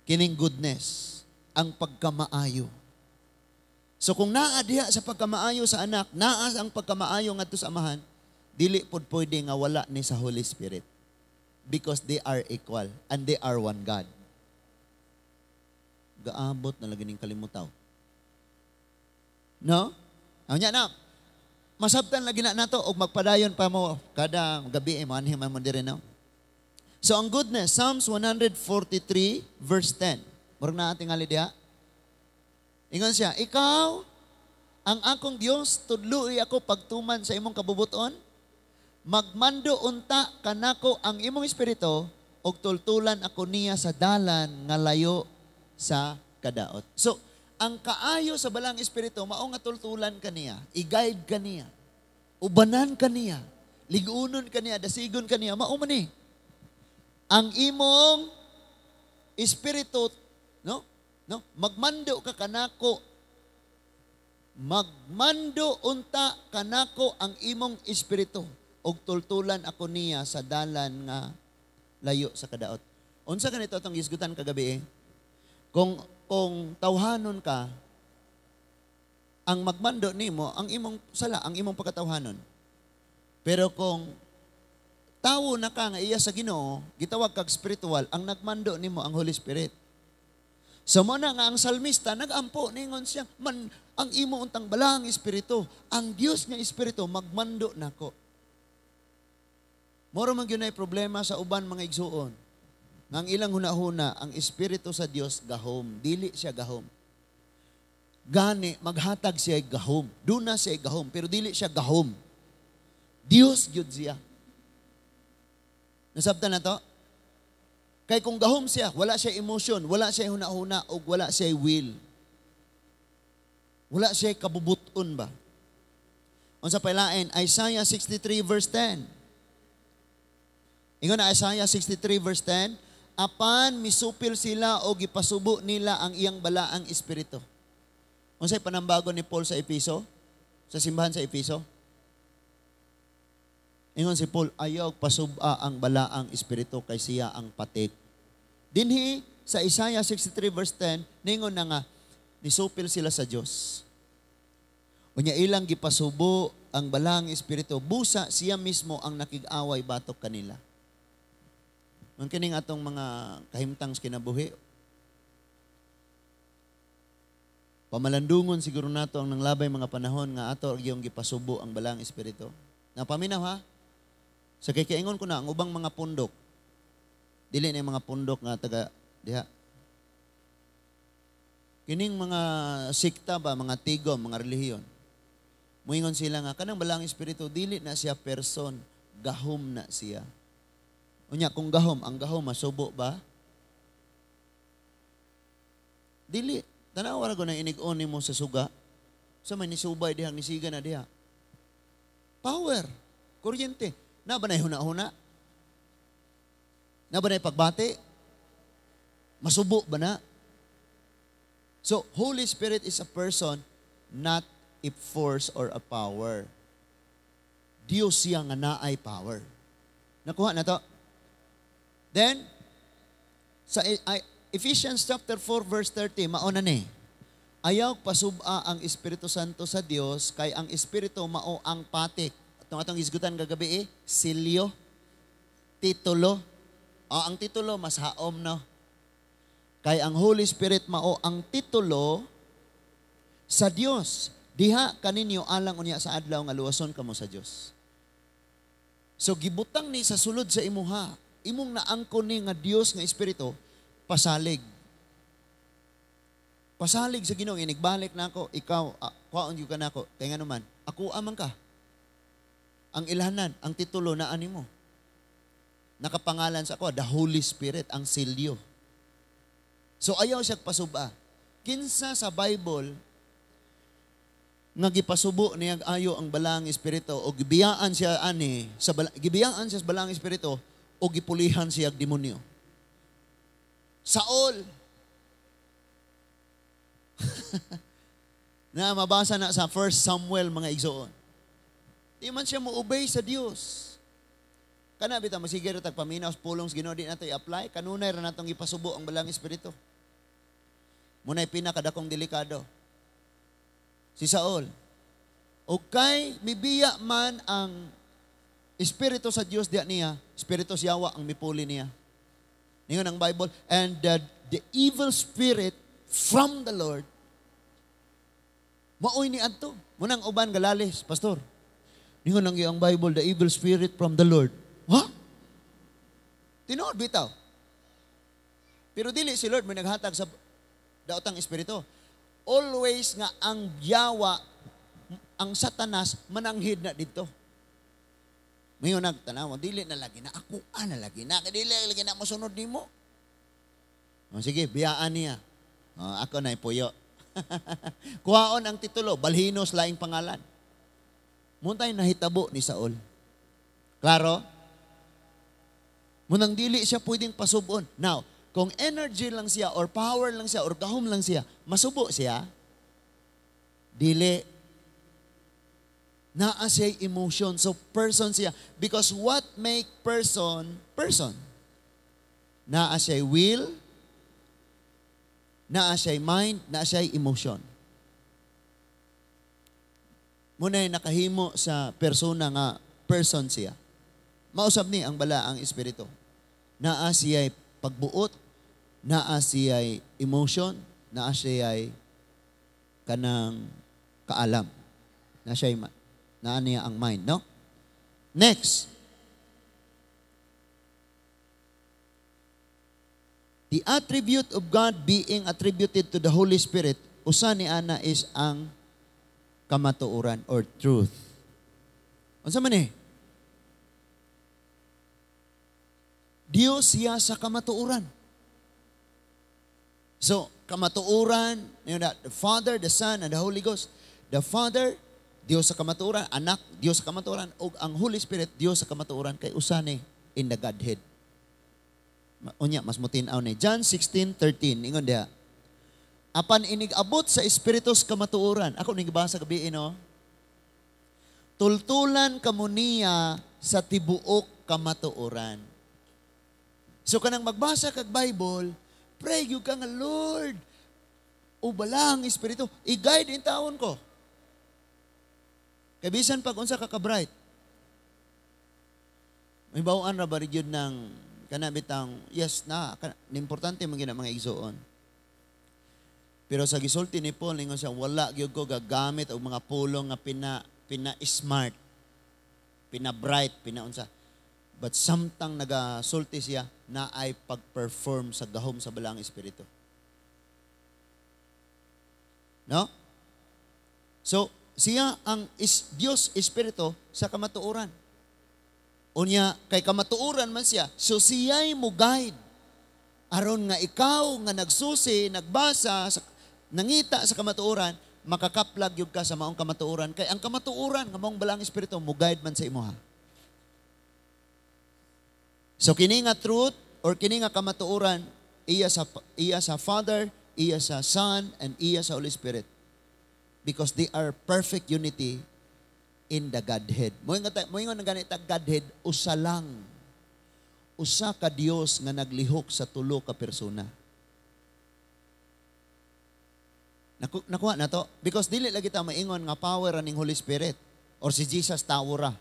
Kining goodness, ang pagkamaayo. So kung naa diha sa pagkamaayo sa Anak, naa ang pagkamaayo ngadto sa Amahan, dili pod pwede nga wala ni sa Holy Spirit. Because they are equal and they are one God. Gaabot na lagi ning kalimutaw. No? Unya na, masabtan lagi na nato og magpadayon pa mo kada gabi eh, maanhi man mo diri, no? So ang goodness, Psalms 143 verse 10. Murag naa tingali diha. Ingon siya, "Ikaw, ang akong Dios, tudloi ako pagtuman sa imong kabubuton. Magmando unta kanako ang imong espiritu, ug tultulan ako niya sa dalan nga layo sa kadaot. So, ang kaayo sa Balaang Espiritu, mao nga tultulan kaniya, i-guide kaniya, ubanan kaniya, ligunon kaniya, dasigon kaniya, mao man ni. Ang imong espiritu, no? No? Magmando ka kanako, magmando unta kanako ang imong espiritu og tultulan ako niya sa dalan nga layo sa kadaot. Unsa kanito atong gisgutan kagabi eh? Kung tawhanon ka, ang magmando nimo ang imong sala, ang imong pagkatawhanon. Pero kung tawo na ka nga iya sa Ginoo, gitawag kag spiritual, ang nagmando nimo ang Holy Spirit. So mo na nga ang salmista nagampo, ningon siya, man ang imo untang Balaang Espiritu, ang Dios nga espiritu magmando nako. Moro man gyud problema sa uban, mga igsuon. Nga ang ilang hunahuna, ang espiritu sa Dios gahom, dili siya gahom. Gani maghatag siya gahom. Duna siya gahom, pero dili siya gahom. Dios gyud siya. Nasabtan na to? Kay kung gahom siya, wala siya emotion, wala siya hunahuna, ug wala siya will. Wala siya kabubuton ba? Unsa pay lain? Isaiah 63 verse 10. Ingon na Isaiah 63 verse 10, apan misupil sila o gipasubo nila ang iyang Balaang Espiritu. Unsay panambago ni Paul sa Efeso? Sa simbahan sa Efeso? Ingon si Paul, ayaw pasuba ang Balaang Espiritu kay siya ang patik. Dinhi sa Isaiah 63 verse 10, ningon na nga, nisupil sila sa Dios. Unya ilang gipasubo ang Balaang Espiritu, busa siya mismo ang nakig-away batok kanila. Man kining atong mga kahimtang sa kinabuhi. Pamalandungon siguro nato ang nanglabay mga panahon nga ato yung gipasubo ang Balaang Espiritu. Napaminaw ha? Sa kay kaingon ko na ang ubang mga pundok, dili na yung mga pundok nga taga diha. Kining mga sikta ba, mga tigo, mga relihiyon. Muingon sila nga kanang Balaang Espiritu dili na siya person, gahom na siya. Unya kung gahom, ang gahom masubo ba? Dili. Tanawa ra ko nang inig-on nimo sa suga. Sa may nisubay diha, nisiga na diha. Power, kuryente. Na ba na'y huna-huna? Na ba na'y pagbati? Masubo ba na? So, Holy Spirit is a person, not a force or a power. Diyos siya nga naay power. Nakuha na to? Then, sa Ephesians chapter 4 verse 30, mauna ni. Ayaw pasuba ang Espiritu Santo sa Dios kay ang Espiritu mao ang patik. Atong atong isgutan kagabi eh, silyo, titulo. O, ang titulo mas haom no. Kay ang Holy Spirit mao ang titulo sa Dios. Diha kaninyo alang unya sa adlaw nga luwason kamo sa Dios. So gibutang ni sa sulod sa imuha, imong naangkon ni nga Dios nga Espiritu pasalig. Pasalig sa Ginoo, inigbalik nako, ikaw kuhaon gyud ka nako. Kay ngano man, ako amang ka. Ang ilhanan, ang titulo na animo. Nakapangalan sa ako, the Holy Spirit, ang silyo. So ayaw siya pasuba. Kinsa sa Bible nga gipasubo niya ayo ang Balaang Espiritu o gibiyaan siya ani sa gibiyaan siya sa Balaang Espiritu o gipulihan siya og demonyo? Saul. Na mabasa na sa 1 Samuel, mga igsoon. Di man siya mo-obey sa Dios. Kana bitaw masige ra tag paminaw sa pulong sa Ginoo, di nato i-apply, kanunay ra natong ipasubo ang Balaang Espiritu. Muna'y pinakadakong delikado. Si Saul. O kay mibiya man ang espiritu sa Dios diya niya, espiritu siyawa ang mipuli niya. Ningon ang Bible, and the evil spirit from the Lord, maoy ni adto. Munang uban galalis, pastor. Ningon ang iyang Bible, the evil spirit from the Lord. Ha? Tinuod bitaw. Pero dili si Lord may naghatag sa daotang espiritu. Always nga ang yawa, ang Satanas, mananghid na dito. Mayon nagtanaw, dili na lagi na, ako na lagi na, dili lagi na mosunod nimo. O sige, biyaan niya. Oh, ako na puyo. Kuhaon ang titulo, balhinos laing pangalan. Muntay nahitabo ni Saul. Klaro? Munang dili siya pwedeng pasubon. Now, kung energy lang siya or power lang siya or gahom lang siya, masubo siya? Dili. Naa siya emotion. So, person siya. Because what make person, person? Naa siya will, naa siya mind, naa siya emotion. Muna'y nakahimo sa persona nga person siya. Mausab ni ang balaang espiritu. Naa siya'y pagbuot, naa siya'y emotion, naa siya'y kanang kaalam. Na siya'y naa niya ang mind, no? Next. The attribute of God being attributed to the Holy Spirit, usa ni ana is ang kamatuoran or truth. Unsa man eh? Diyos siya sa kamatuoran. So, kamatuoran, you know that, the Father, the Son, and the Holy Ghost. The Father, Diyos sa kamatuoran, Anak, Diyos sa kamatuoran, ug ang Holy Spirit, Diyos sa kamatuoran, kay usa ni in the Godhead. Unya, mas mutin-aw ni. John 16:13, ingon diha. Apan inig-abot sa Espiritu sa kamatuoran. Ako ning gibasa gabi, no? Tultulan kamo niya sa tibuok kamatuoran. So kanang magbasa kag Bible, pray gyud ka nga, Lord, o balang Espiritu, i-guide in taon ko. Kay bisan pag unsa ka ka-bright, may bawaan ra ba gyud ng kana bitang, yes na, kana, importante man gyud ang mga igsuon. Pero sa gisulti ni Paul, ingon siya, wala gyud ko gagamit og mga pulong nga pina-smart, pina-bright, pina-unsa. But samtang nagasulti siya, na ay pag-perform sa gahom sa balang Espiritu. No? So, siya ang Diyos Espiritu sa kamatuoran. Unya, kay kamatuoran man siya, so siya'y mo guide. Aron nga ikaw nga nagsusi, nagbasa, nangita sa kamatuoran, makakaplag yun ka sa maong kamatuoran. Kay ang kamatuoran, nga maong balang Espiritu, mo guide man sa imuha. So kini nga truth or kini nga kamatuoran, iya sa Father, iya sa Son, and iya sa Holy Spirit. Because they are perfect unity in the Godhead. Moingon nga ganita Godhead, usa lang. Usa ka Dios nga naglihok sa tulo ka persona. Nakuha na to? Because dili lagi ta maingon nga power aning Holy Spirit or si Jesus tawo ra.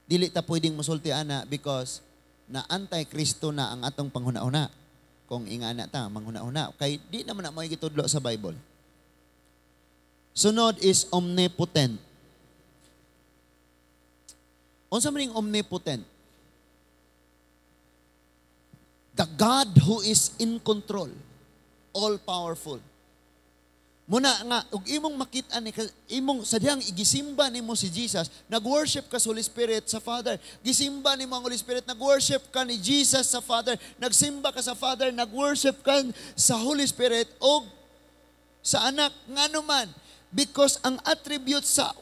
Dili ta pwedeng musulti ana because na anti-Kristo na ang atong panghuna-huna. Kung ingana ta, manghuna-huna. Kay di naman na mo gitudlo sa Bible. Sunod is omnipotent. Unsa man ning omnipotent? The God who is in control, all powerful. Muna nga, ug imong makita ni imong sadyang igisimba nimo si Jesus, nag-worship ka sa Holy Spirit sa Father. Gisimba nimo ang Holy Spirit, nag-worship ka ni Jesus sa Father, nagsimba ka sa Father, nag-worship ka sa Holy Spirit og sa Anak ngano man, because ang attribute sa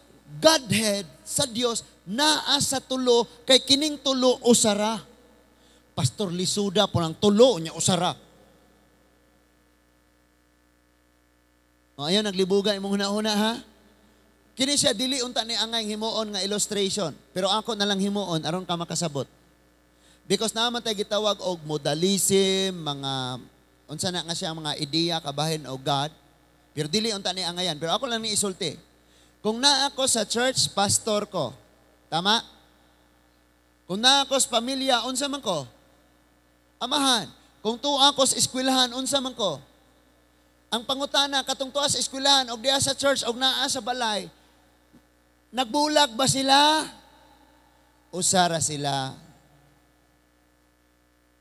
Godhead sa Dios naa sa tulo, kay kining tulo usara. Pastor Lisuda po ng tulo niya usara. O, ayan, naglibuga imong huna-huna, ha? Kini siya, dili unta ni angay himuon nga illustration. Pero ako na lang himuon, aron ka makasabot. Because naman tayo gitawag og modalism, mga, unsa na nga siya, mga ideya, kabahin og God. Pero dili unta ni angayan. Pero ako lang ni isulti. Kung naa ako sa church, pastor ko. Tama? Kung naa ako sa pamilya, unsa man ko? Amahan. Kung tuwa ako sa eskwelahan, unsa man ko? Ang pangutana, katong tuwa sa eskwelahan, og diha sa church, og naa sa balay, nagbulag ba sila? Usara sila.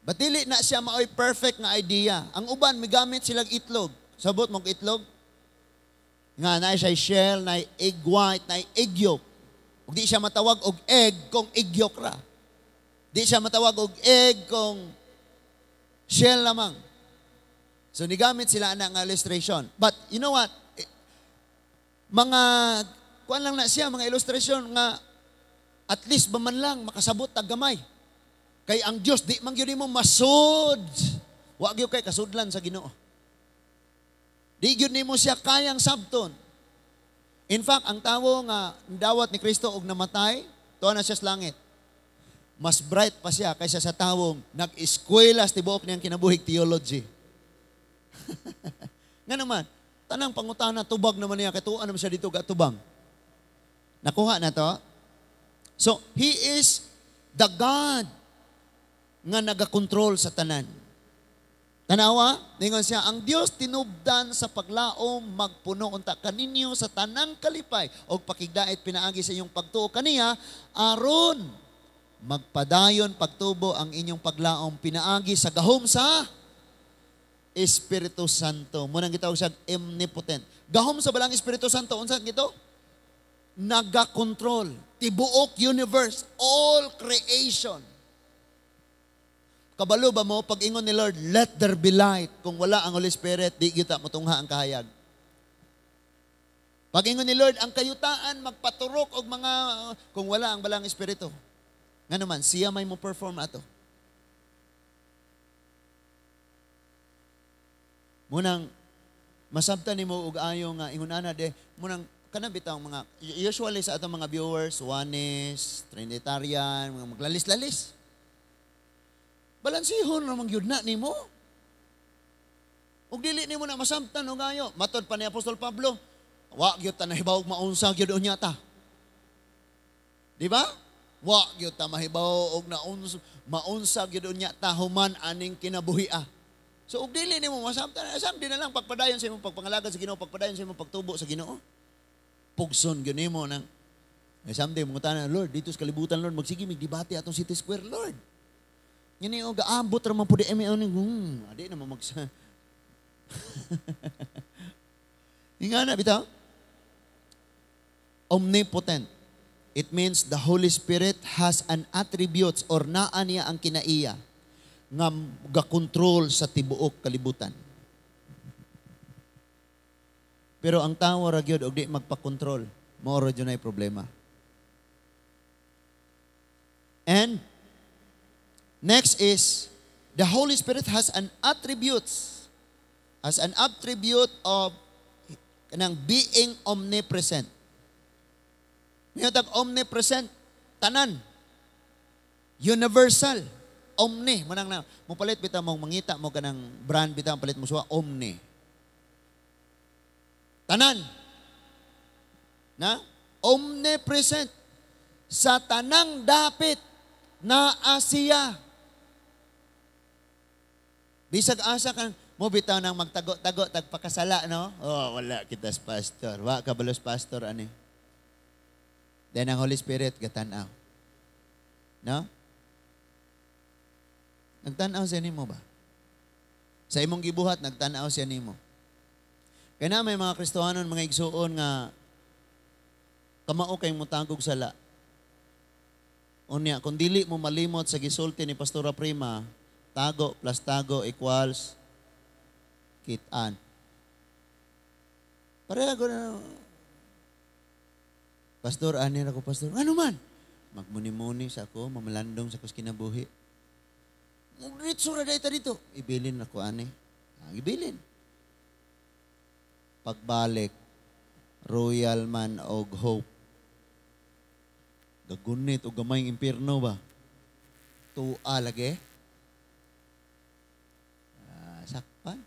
Batili na siya maoy perfect nga idea. Ang uban, migamit silang itlog. Sabot mong itlog? Nga, naa siya shell, naa egg white, naa egg yolk. Ug di siya matawag og egg kung egg yolk ra. Di siya matawag og egg kung shell lamang. So nigamit sila ana nga illustration. But you know what? Mga kuan lang na siya, mga illustration nga at least ba man lang makasabot tag gamay. Kay ang Dios di man gyud nimo masud. Wa gyud kay kasudlan sa Ginoo. Di gyud nimo siya kayang sabton. In fact, ang tawo nga dawat ni Kristo og namatay, tuwa na siya sa langit. Mas bright pa siya kaysa sa tawong nag-eskwela sa tibuok niyang kinabuhig theology. Nga naman, tanang pangutana, tubag naman niya, kay tuwa naman siya dito gatubang. Nakuha na to? So, He is the God nga nagakontrol sa tanan. Tanawa, ningon siya, ang Dios tinubdan sa paglaom magpuno unta kaninyo sa tanang kalipay og pakigdait pinaagi sa inyong pagtuo kaniya aron magpadayon pagtubo ang inyong paglaom pinaagi sa gahom sa Espiritu Santo. Munang gitawag siya omnipotent. Gahom sa balang Espiritu Santo, unsa gito? Nagakontrol tibuok universe, all creation. Kabalo ba mo, pag ingon ni Lord, "Let there be light." Kung wala ang Holy Spirit, di kita mutungha ang kahayag. Pag ingon ni Lord, ang kayutaan, magpaturok og mga, kung wala ang balang Espiritu. Nga naman, siya may mo perform ato. Munang, masabtan nimo og ayo nga ingon ana de, munang kana bitaw mga usually sa atong mga viewers, Oneness, Trinitarian, mga maglalis-lalis. Balansihon ra man gyud na nimo. Ug dili nimo na masabtan og ayo. Matod pa ni Apostol Pablo, wa gyud ta nahibaw maunsa gyud unya ta. Di ba? Wa gyud ta mahibaw og naunsa maunsa gyud unya ta human aning kinabuhi. So ug dili nimo masabtan, asam di na lang pagpadayon sa imong pagpangalagad sa Ginoo, pagpadayon sa imong pagtubo sa Ginoo. Pugson gyud nimo nang someday mangutana, "Lord, dito sa kalibutan, Lord, magsige mig debate atong City Square, Lord." Ngani og gaabot ra man pud di ning adi na mo magsa. Ingana bitaw? Omnipotent. It means the Holy Spirit has an attributes or naa niya ang kinaiya nga gakontrol sa tibuok kalibutan. Pero ang tawo ra gyud og di magpakontrol, mao ra gyud nay problema. And next is the Holy Spirit has an attributes, has an attribute of kanang being omnipresent. May tag omnipresent, tanan. Universal. Omni. Manang na, mo palit bitaw mong mangita mo kanang brand bitaw, palit mo suwa, Omni. Tanan. Na? Omnipresent. Sa tanang dapit na siya. Bisag asa kan mo bitaw nang magtago-tago tagpakasala, no? Oh, wala kita sa pastor. Wa ka balos pastor ani. Then ang Holy Spirit gatan-aw. No? Nagtan-aw siya nimo ba? Sa imong gibuhat nagtan-aw siya nimo. Kaya na may mga Kristohanon, mga igsuon nga kamao kay mutagog sala. Unya, kung dili mo malimot sa gisulti ni Pastora Prima, tago plus tago equals kitaan. Pareha ko na, "Pastor, ani ako, Pastor." "Ano man?" "Magmuni-muni sa ako, mamalandong sa ako kinabuhi." "Diretso ra dayta dito." "Ibilin ako ani." Ah, ibilin. Pagbalik, royal man og hope. Gagunit og gamayng impierno ba? Tua lagi. Sakpan.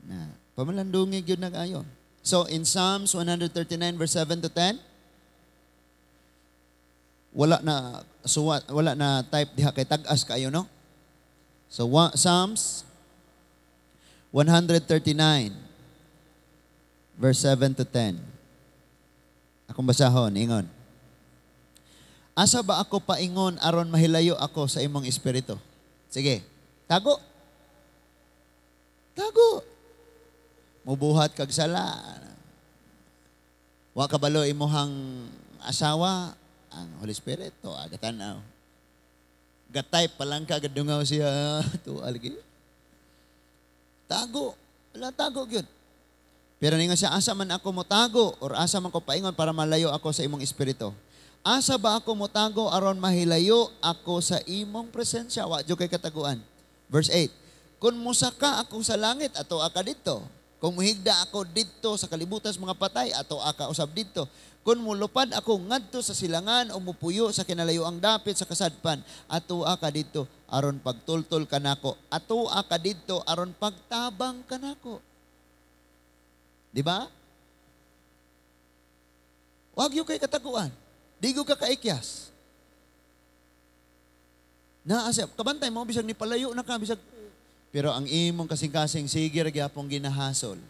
Na, pamalandungi gyud nag-ayo. So in Psalms 139 verse 7 to 10, wala na suwat, wala na type diha kay tag-as kayo, no? So Psalms 139 verse 7 to 10. Akong basahon, ingon. Asa ba ako paingon aron mahilayo ako sa imong espiritu? Sige, tago. Tago. Mubuhat kag sala. Wa kabalo imuhang asawa, ang Holy Spirit to agatan-aw. Gatay palangka gadungaw siya to algi. Tago. Wala tago gyud. Pero ningon siya, "Asa man ako motago or asa man ko paingon para malayo ako sa imong espiritu? Asa ba ako motago aron mahilayo ako sa imong presensya?" Wa jud kay kataguan. Verse 8. "Kung musaka ako sa langit, ato ka didto. Kung muhigda ako didto sa kalibutan sa mga patay, ato ka usab didto. Kung mulupad ako ngadto sa silangan o mupuyo sa kinalayoang dapit sa kasadpan, ato ka didto aron pagtultol kanako. Ato ka didto aron pagtabang kanako." Di ba? Wa gyud kay kataguan. Di ka kaikyas. Naa siya, kabantay mo, bisag ni palayo na ka, bisag, pero ang imong kasing-kasing sige ra gyapon ginahasol.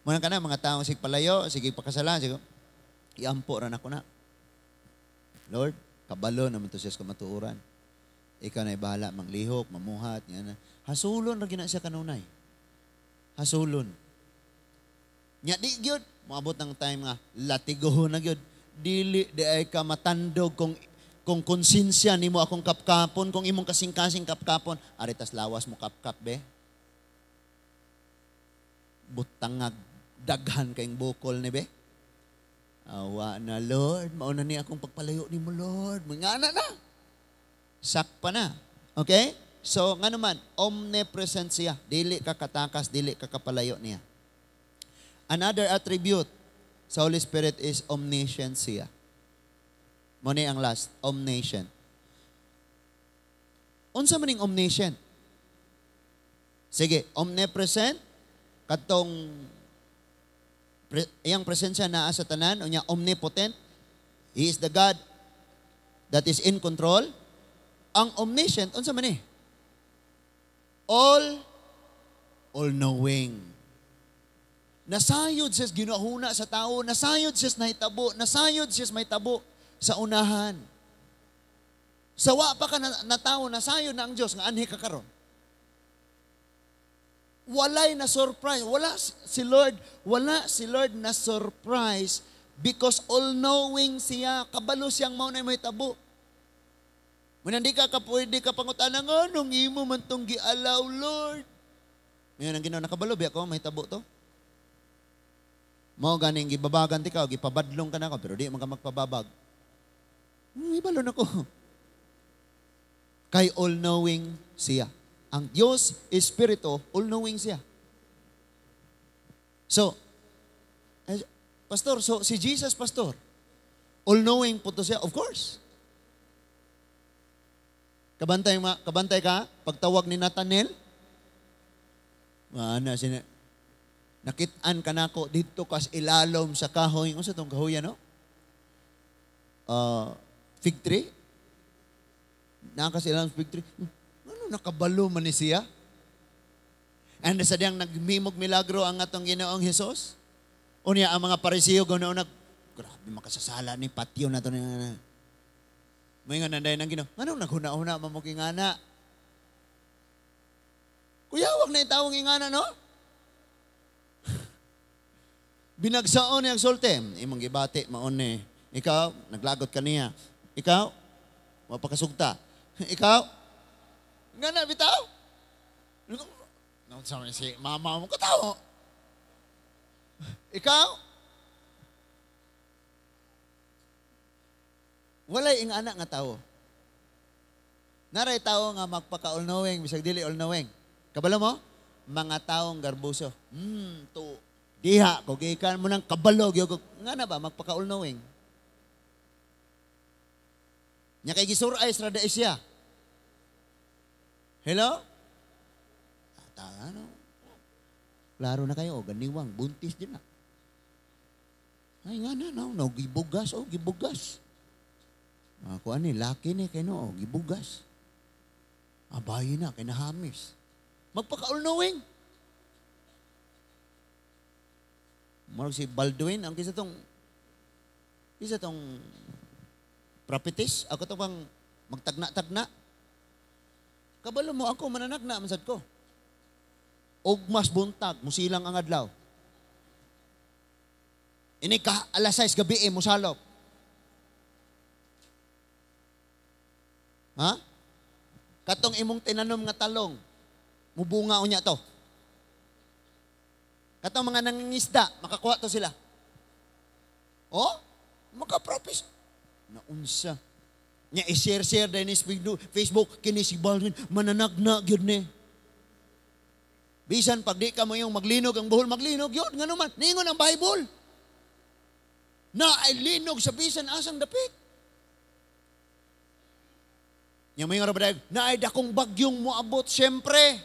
Muna ka na, mga taong sige palayo, sige pakasala, sige, iampo ra nako na. "Lord, kabalo naman to siya sa kamatuoran. Ikaw na bahala, manglihok, mamuhat, yan na." Hasulon ra gina siya kanunay. Hasulon. Nya di gyud moabot ng time nga latigohon na gyud. Dili di ay ka matandog kung konsensya nimo akong kapkapon, kung imong kasing-kasing kapkapon, ari tas lawas mo kapkap be. Butangag daghan kayong bukol ni be. "Awa na, Lord, mauna ni akong pagpalayo nimo, Lord." Mangana na. Sakpa na. Okay? So, nga naman, omnipresent siya. Dili ka katakas, dili ka kapalayo niya. Another attribute sa Holy Spirit is omniscient siya. Mao ni ang last, omniscient. Unsa man ning omniscient? Sige, omnipresent, katong iyang presensya naa sa tanan, unya omnipotent, He is the God that is in control. Ang omniscient, unsa man ni? All knowing. Nasayod siya ginahuna sa tao, nasayod siya nahitabo, nasayod siya mahitabo sa unahan. Sa wa pa ka na tao, nasayod na ang Diyos nga anhi ka karon. Walay na surprise. Wala si Lord, wala si Lord na surprise because all-knowing siya. Kabalo siyang mao na mahitabo. Muna di ka pwede ka pangutana nga, "Nung imo man tong gialaw, Lord?" Ngayon ang Ginoo, "Nakabalo biya ko mahitabo to." Mao ganing gibabagan ti ka, gipabadlong ka na ako, pero di man ka magpababag. Ibalo na ko. Kay all-knowing siya. Ang Diyos, Espiritu, all-knowing siya. So, "Pastor, so si Jesus, Pastor, all-knowing po to siya?" Of course. Kabantay, kabantay ka, pagtawag ni Nathaniel, maana siya, "Nakit-an ka nako didto kas ilalom sa kahoy." Unsa tong kahoy, no? Fig tree? Naa kas ilalom sa fig tree. Ano nakabalo man ni siya? And sa diyang nagmimog milagro ang atong Ginoong Hesus. Unya ang mga Parisiyo ganoon nag "Grabe makasasala ni patyo na to ni." May nga nanday ng Ginoo. "Anong naghuna-huna man mo ingana? Kuyawag na itawong ingana, no?" Binagsaon niyang sulti. "Imong gibati, maon ni. Ikaw, naglagot ka niya. Ikaw, mapakasugta. Ikaw, nga na, bitaw. No, sabi si mama mo, katawo. Ikaw, walay ingana nga tawo." Naray tao nga magpaka-all-knowing, bisag dili all-knowing. Kabalo mo? Mga taong garbuso. To diha ko gikan mo nang kabalo gyud nga na ba magpaka-all-knowing. Nya kay gisuray ra da siya. Hello? Ata, ano? Klaro na kayo, ganiwang, buntis din na. Ay nga na, no, no, gibugas, oh, gibugas. Ako ani, laki ni kay no, oh, gibugas. Abayi na, kay nahamis. Magpaka-all-knowing. Murag si Baldwin, ang kisa tong prophetess, ako to bang magtagna-tagna. Kabalo mo ako, mananagna, mansad ko. Og mas buntag, musilang ang adlaw. Ini ka alas 6 gabi eh, musalop. Ha? Katong imong tinanom nga talong, mubunga unya to. Katong mga nangingisda, makakuha to sila. Oh, maka-prophesy. Naunsa. Nya i-share-share din ni Facebook, kini si Baldwin, mananagna gyud ni. Bisan pag di ka mo yung maglinog ang buhol, maglinog yun. Nga naman, ningon ang Bible. Na ay linog sa bisan asang dapit. Nya may nga na ay dakong bagyong moabot, siyempre.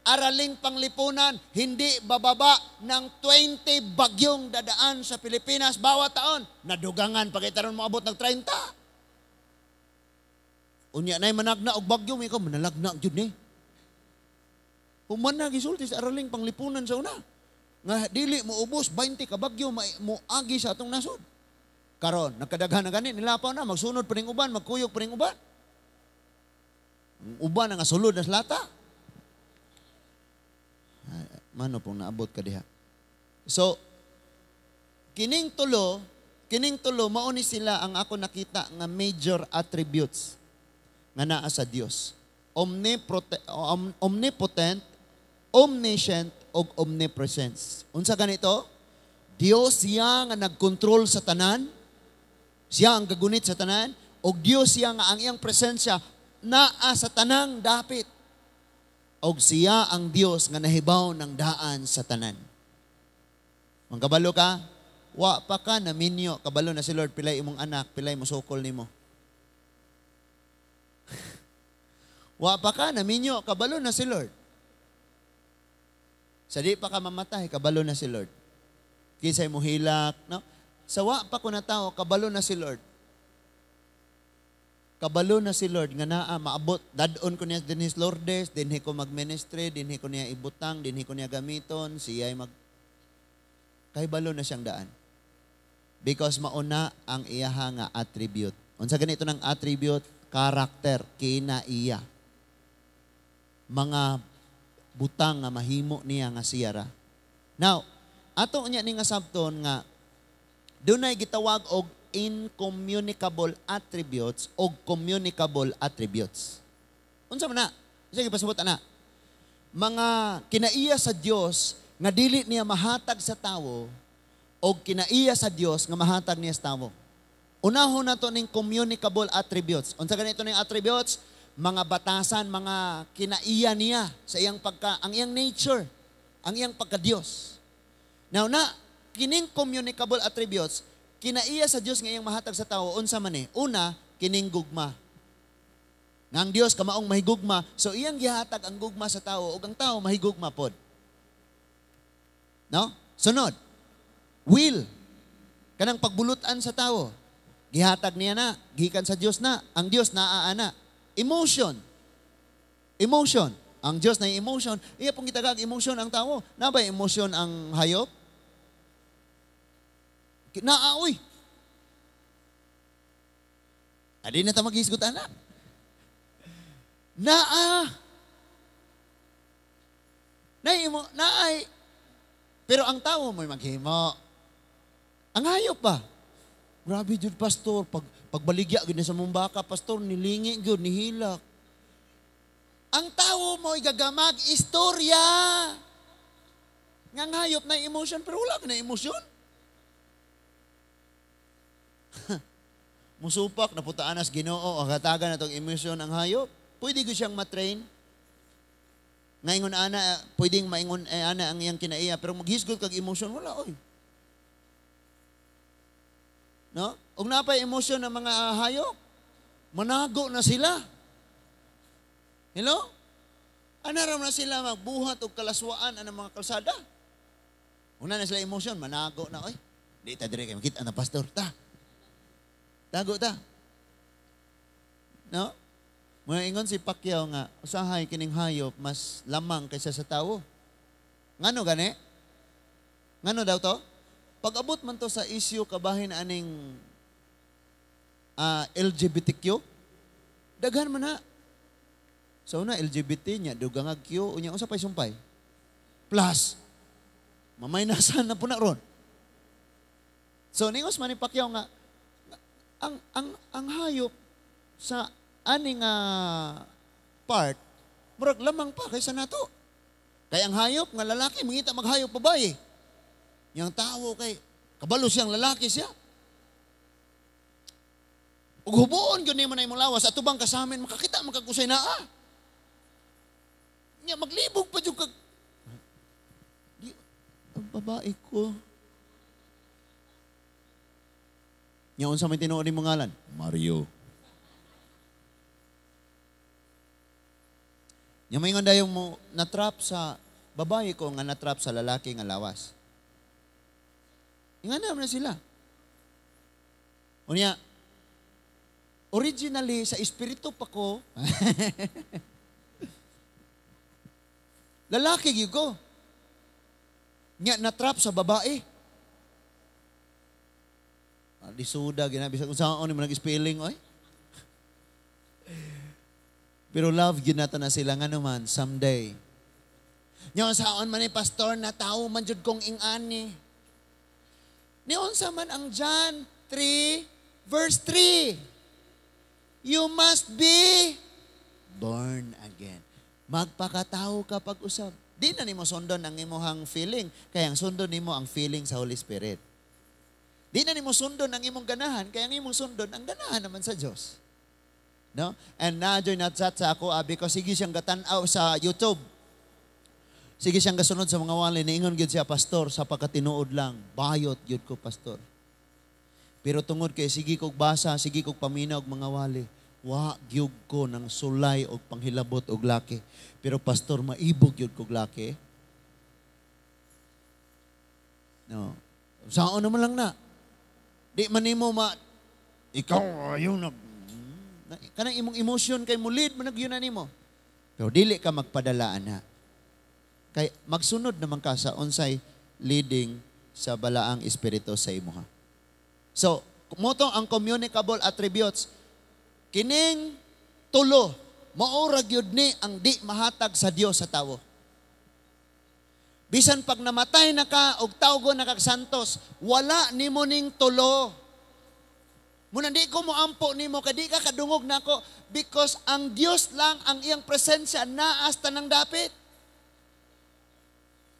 Araling Panglipunan, hindi bababa ng 20 bagyong dadaan sa Pilipinas bawat taon. Nadugangan, pag itaron moabot ng 30. Unya na'y managna og bagyo, may ka manalagna gyud ni. Human na gisulti sa Araling Panglipunan sa una. Nga dili mo ubos 20 ka bagyo mo agi sa atong nasod. Karon, nagkadaghan na gani, nilapaw na, magsunod pa ning uban, magkuyog pa ning uban. Ang uban nga sulod na sa lata. Mano pong naabot ka diha. So, kining tulo, mao ni sila ang ako nakita nga major attributes nga naa sa Dios. Omnipotent, omniscient, ug omnipresence. Unsa ganito? Dios siya nga nagkontrol sa tanan. Siya ang gagunit sa tanan. Og Dios siya nga ang iyang presensya naa sa tanang dapit. Og siya ang Dios nga nahibaw ng daan sa tanan. Mangkabalo ka, wa pa ka naminyo, kabalo na si Lord, pilay imong anak, pilay mo sukol nimo. Wa pa ka naminyo, kabalo na si Lord. Sa di pa ka mamatay, kabalo na si Lord. Kinsay mo hilak, no? Sa wa pa ko na tao, kabalo na si Lord. Kabalo na si Lord nga naa maabot dad-on ko niya dinhi sa Lourdes, dinhi ko mag-ministry, dinhi ko niya ibutang, dinhi ko niya gamiton, siya mag kahibalo na siyang daan. Because mauna ang iyaha nga attribute. Unsa ganito ng attribute? Karakter, kinaiya. Mga butang nga mahimo niya nga siya ra. Now, ato niya ni nga sabton nga dunay gitawag og incommunicable attributes o communicable attributes. Unsa man na? Sige, pasabot ana. Mga kinaiya sa Dios nga dili niya mahatag sa tawo o kinaiya sa Dios nga mahatag niya sa tawo. Unahon nato ning communicable attributes. Unsa ganito ning attributes? Mga batasan, mga kinaiya niya sa iyang pagka, ang iyang nature, ang iyang pagka-Dios. Now na, kining communicable attributes, kinaiya sa Dios nga iyang mahatag sa tawo, unsa man ni? Una, kining gugma. Nga ang Dios kamaong mahigugma, so iyang gihatag ang gugma sa tawo ug ang tawo mahigugma pod. No? Sunod, will. Kanang pagbulutan sa tawo. Gihatag niya na, gikan sa Dios na. Ang Dios naa ana. Emotion. Emotion. Ang Dios na emotion, iya pong gitagag emotion ang tawo. Na ba emotion ang hayop? Naa oy. Adi na ta maghisgot ana. Naa. Naimo, naay. Pero ang tawo mo'y maghimo. Ang hayop ba? Grabe jud, pastor, pag pagbaligya gid sa mong baka, pastor, nilingi gyud, nihilak. Ang tawo mo'y gagamag istorya. Nga ang hayop na emotion, pero wala ka na emosyon. Musupak, naputaan nas Ginoo, ang katagan na tong emosyon ang hayop. Pwede ko siyang matrain. Ngaingon ana, pwedeng maingon eh, ana ang iyang kinaiya, pero maghisgot kag emosyon, wala oy. No? Ug napay emosyon ng mga hayop, manago na sila. Hello? Ana na sila magbuhat og kalaswaan ang mga kalsada. Una na sila emosyon, manago na oy. Di ta dire kay makita na pastor ta. Tago ta. No? Mga ingon si Pacquiao nga, usahay kining hayop mas lamang kaysa sa tawo. Ngano gani? Ngano daw to? Pag-abot man to sa issue kabahin aning LGBTQ, daghan man na. So na LGBT nya dugang Q unya unsa pay sumpay? Plus mamay nasan na po na ron. So ningos man ni Pacquiao nga ang hayop sa ani nga part murag lamang pa kaysa nato. Kay ang hayop nga lalaki mangita maghayop babae. Yang tawo kay kabalo siyang lalaki siya. Ug hubuon gyud nimo na imong lawas atubang kasamin makakita man kag usay naa. Nya maglibog pa jud kag di ang babae ko. Nya unsa may tinuod nimo ngalan? Mario. Nya maingon dayon mo natrap sa babae ko nga natrap sa lalaki nga lawas. Ingana man sila. Unya originally sa espiritu pa ko lalaki gyud ko. Nya natrap sa babae. Lisuda gina bisag unsaon ni mo nag-spelling oy. Pero love gyud nato na sila nga naman someday. Nya unsaon man ni pastor na tawo man jud kong ing-ani. Ni unsa man ang John 3 verse 3. You must be born again. Magpakatao ka pag-usab. Di na nimo sundon ang imuhang feeling, kaya ang sundon nimo ang feeling sa Holy Spirit. Di na nimo sundon ang imong ganahan, kaya ang imong sundon ang ganahan naman sa Dios. No? And na-join na chat sa ako because sige siyang gatan-aw sa YouTube. Sige siyang gasunod sa mga wali, niingon gyud siya, pastor, sa pagkatinuod lang, bayot gyud ko, pastor. Pero tungod kay sige kog basa, sige kog paminaw og mga wali, wa gyud ko ng sulay og panghilabot og laki. Pero pastor, maibog gyud kog laki. No. Saon naman lang na. Di man nimo ma ikaw ayaw na kanang imong emotion kay mulid man gyud na nimo. Pero dili ka magpadala ana. Kay magsunod naman ka sa unsay leading sa balaang espiritu sa imuha. So, moto ang communicable attributes. Kining tulo, mao ra gyud ni ang di mahatag sa Dios sa tawo. Bisan pag namatay na ka og tawgo na kag santos, wala nimo ning tulo. Muna di ko moampo nimo kay di ka kadungog nako because ang Dios lang ang iyang presensya naas tanang dapit.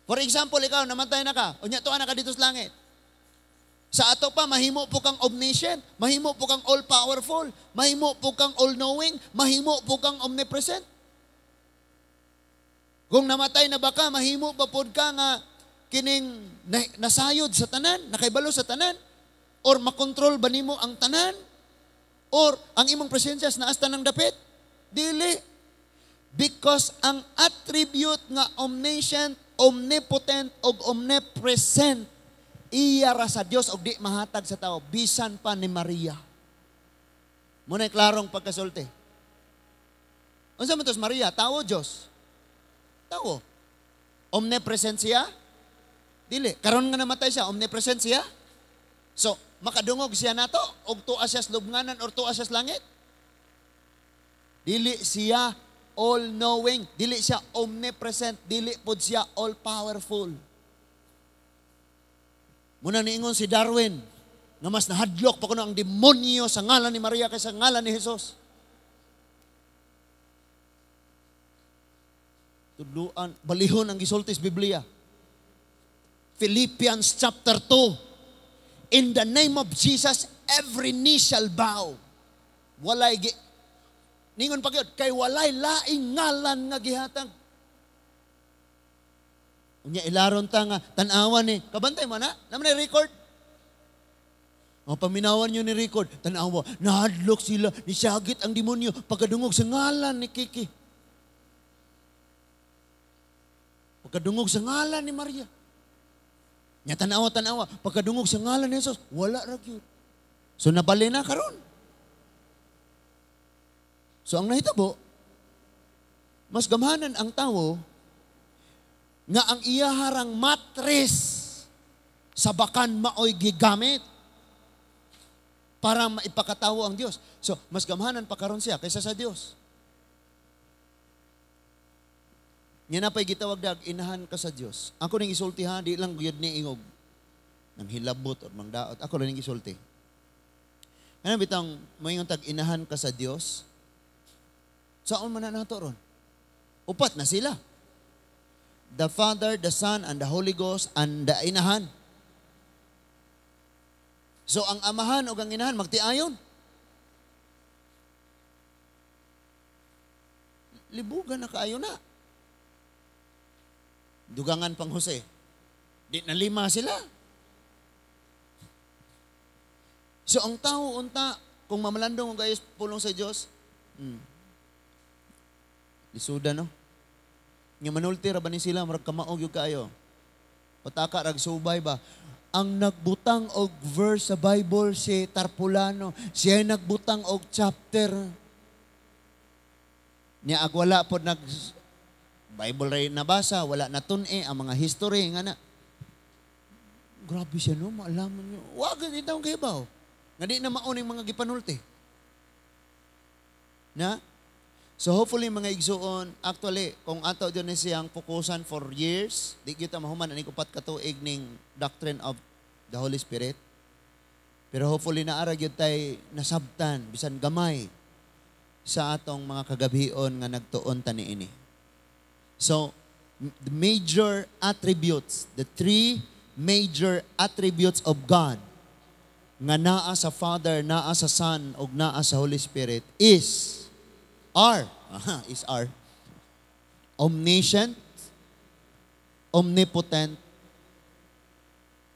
For example, ikaw namatay na ka, unya tuwa na ka dito sa langit. Sa ato pa, mahimo po kang omniscient, mahimo po kang all-powerful, mahimo po kang all-knowing, mahimo po kang omnipresent. Kung namatay na ba ka, mahimo ba pod ka nga kining nasayod sa tanan, nakaibalo sa tanan, or makontrol ba nimo ang tanan, or ang imong presensya naas tanang dapit? Dili. Because ang attribute nga omniscient, omnipotent, og omnipresent, iya ra sa Dios og di mahatag sa tao bisan pa ni Maria. Muna'y klarong pagkasulti. Unsa man to si Maria? Tawo Dios. Tawo. Omnipresent siya? Dili. Karon nga namatay siya, omnipresent siya? So, makadungog siya nato og tuwa siya sa lubnganan or tuwa siya sa langit? Dili siya all-knowing, dili siya omnipresent, dili pod siya all-powerful. Muna niingon si Darwin nga mas nahadlok pa kuno ang demonyo sa ngalan ni Maria kaysa ngalan ni Jesus. Tudluan, balihon ang gisulti sa Biblia. Philippians chapter 2. In the name of Jesus, every knee shall bow. Walay gi ningon pa gyud kay walay laing ngalan nga gihatag. Unya ilaron ta nga tan-awan ni. Kabantay mo na? Naman na record. O paminawan nyo ni record, tan-awa, nahadlok sila, nisagit ang demonyo pagkadungog sa ngalan ni Kiki. Pagkadungog sa ngalan ni Maria. Nya tan-awa, tan-awa, pagkadungog sa ngalan ni Jesus, wala ra gyud. So nabali na karon. So ang nahitabo, mas gamhanan ang tawo nga ang iyaharang matres sa bakan maoy gigamit para maipakatawo ang Dios. So mas gamhanan pa karon siya kaysa sa Dios. Nya na pa'y gitawag dag, inahan ka sa Dios. Ako ning isulti ha, di lang gyud ni ingog nang hilabot or mangdaot. Ako lang ning isulti. Ano bitang moingon tag inahan ka sa Dios? Saon man na nato ron? Upat na sila. The Father, the Son, and the Holy Ghost, and the Inahan. So ang amahan o ang inahan magtiayon. Libugan na kaayo na. Dugangan pang Jose. Di na lima sila. So ang tao unta, kung mamalandong og ayos pulong sa Dios, lisuda no. Nga manulti ra ba ni sila, murag kamaog gyud kaayo. Pataka rag subay ba. Ang nagbutang og verse sa Bible si Tarpulano, siya nagbutang og chapter. Nya ag wala pod nag Bible ray nabasa, wala natun-e ang mga history nga na. Grabe siya no, maalaman niyo. Wa gani taong kahibaw. Nga di na mao ning mga gipanulti. Na? So hopefully mga igsuon, actually kung ato dyan ni siyang fokusan for years, di kita mahuman ani upat ka tuig ning doctrine of the Holy Spirit. Pero hopefully naara gyud tay nasabtan bisan gamay sa atong mga kagabion nga nagtuon ta niini. So the major attributes, the three major attributes of God nga naa sa Father, naa sa Son, ug naa sa Holy Spirit is are omniscient, omnipotent,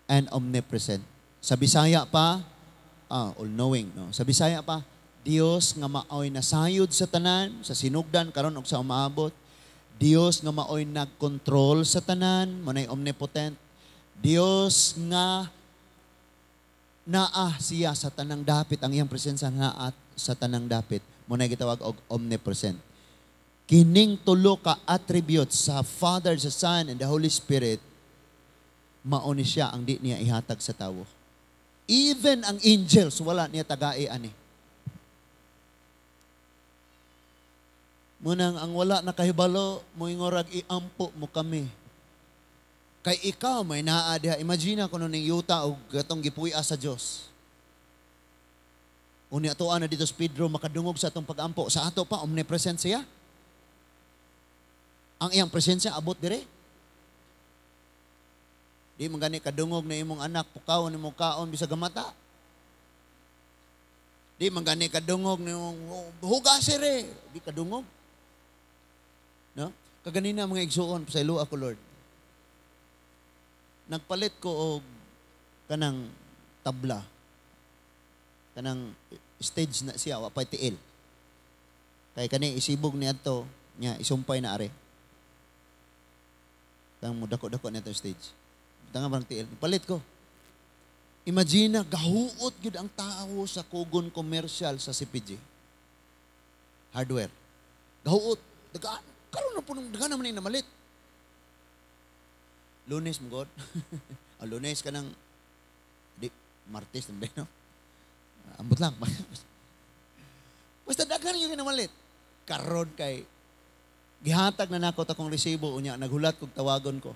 and omnipresent. Sa Bisaya pa, all-knowing, no? Sa Bisaya pa, Dios nga maoy nasayod sa tanan, sa sinugdan karon og sa umaabot. Dios nga maoy nagkontrol sa tanan, mo nay omnipotent. Dios nga naa siya sa tanang dapit, ang iyang presensya naa sa tanang dapit. Muna gitawag og omnipresent. Kining tulo ka attributes sa Father, sa Son, and the Holy Spirit, mao ni siya ang di niya ihatag sa tawo. Even ang angels, wala niya tagai ani. Munang ang wala nakahibalo, moingorag iampo mo kami. Kay ikaw may naa diha. Imagine kuno ning yuta og gatong gipuy-a sa Dios. Unya atoa na dito si Pedro makadungog sa atong pag-ampo. Sa ato pa, omnipresent siya. Ang iyang presensya abot dire. Di man gani kadungog na imong anak, pukawon nimo kaon bisag gamata. Di man gani kadungog na imong hugasi re, di kadungog. No? Kaganina mga igsuon, pasaylo ako Lord. Nagpalit ko og kanang tabla. Kanang stage na siya, wa pay tiil. Kay kani isibog ni adto, nya isumpay na are. Kang mo dako-dako na stage. Tanga bang tiil, palit ko. Imagine na gahuot gyud ang tao sa Kugon Commercial sa CPG. Hardware. Gahuot. Dagaan karon na punong dagaan naman ni namalit. Lunes mo god. Lunes kanang di Martes na no? Ambot lang. Basta daghan yung kinamalit. Karon kay gihatag na nako akong resibo unya naghulat kog tawagon ko.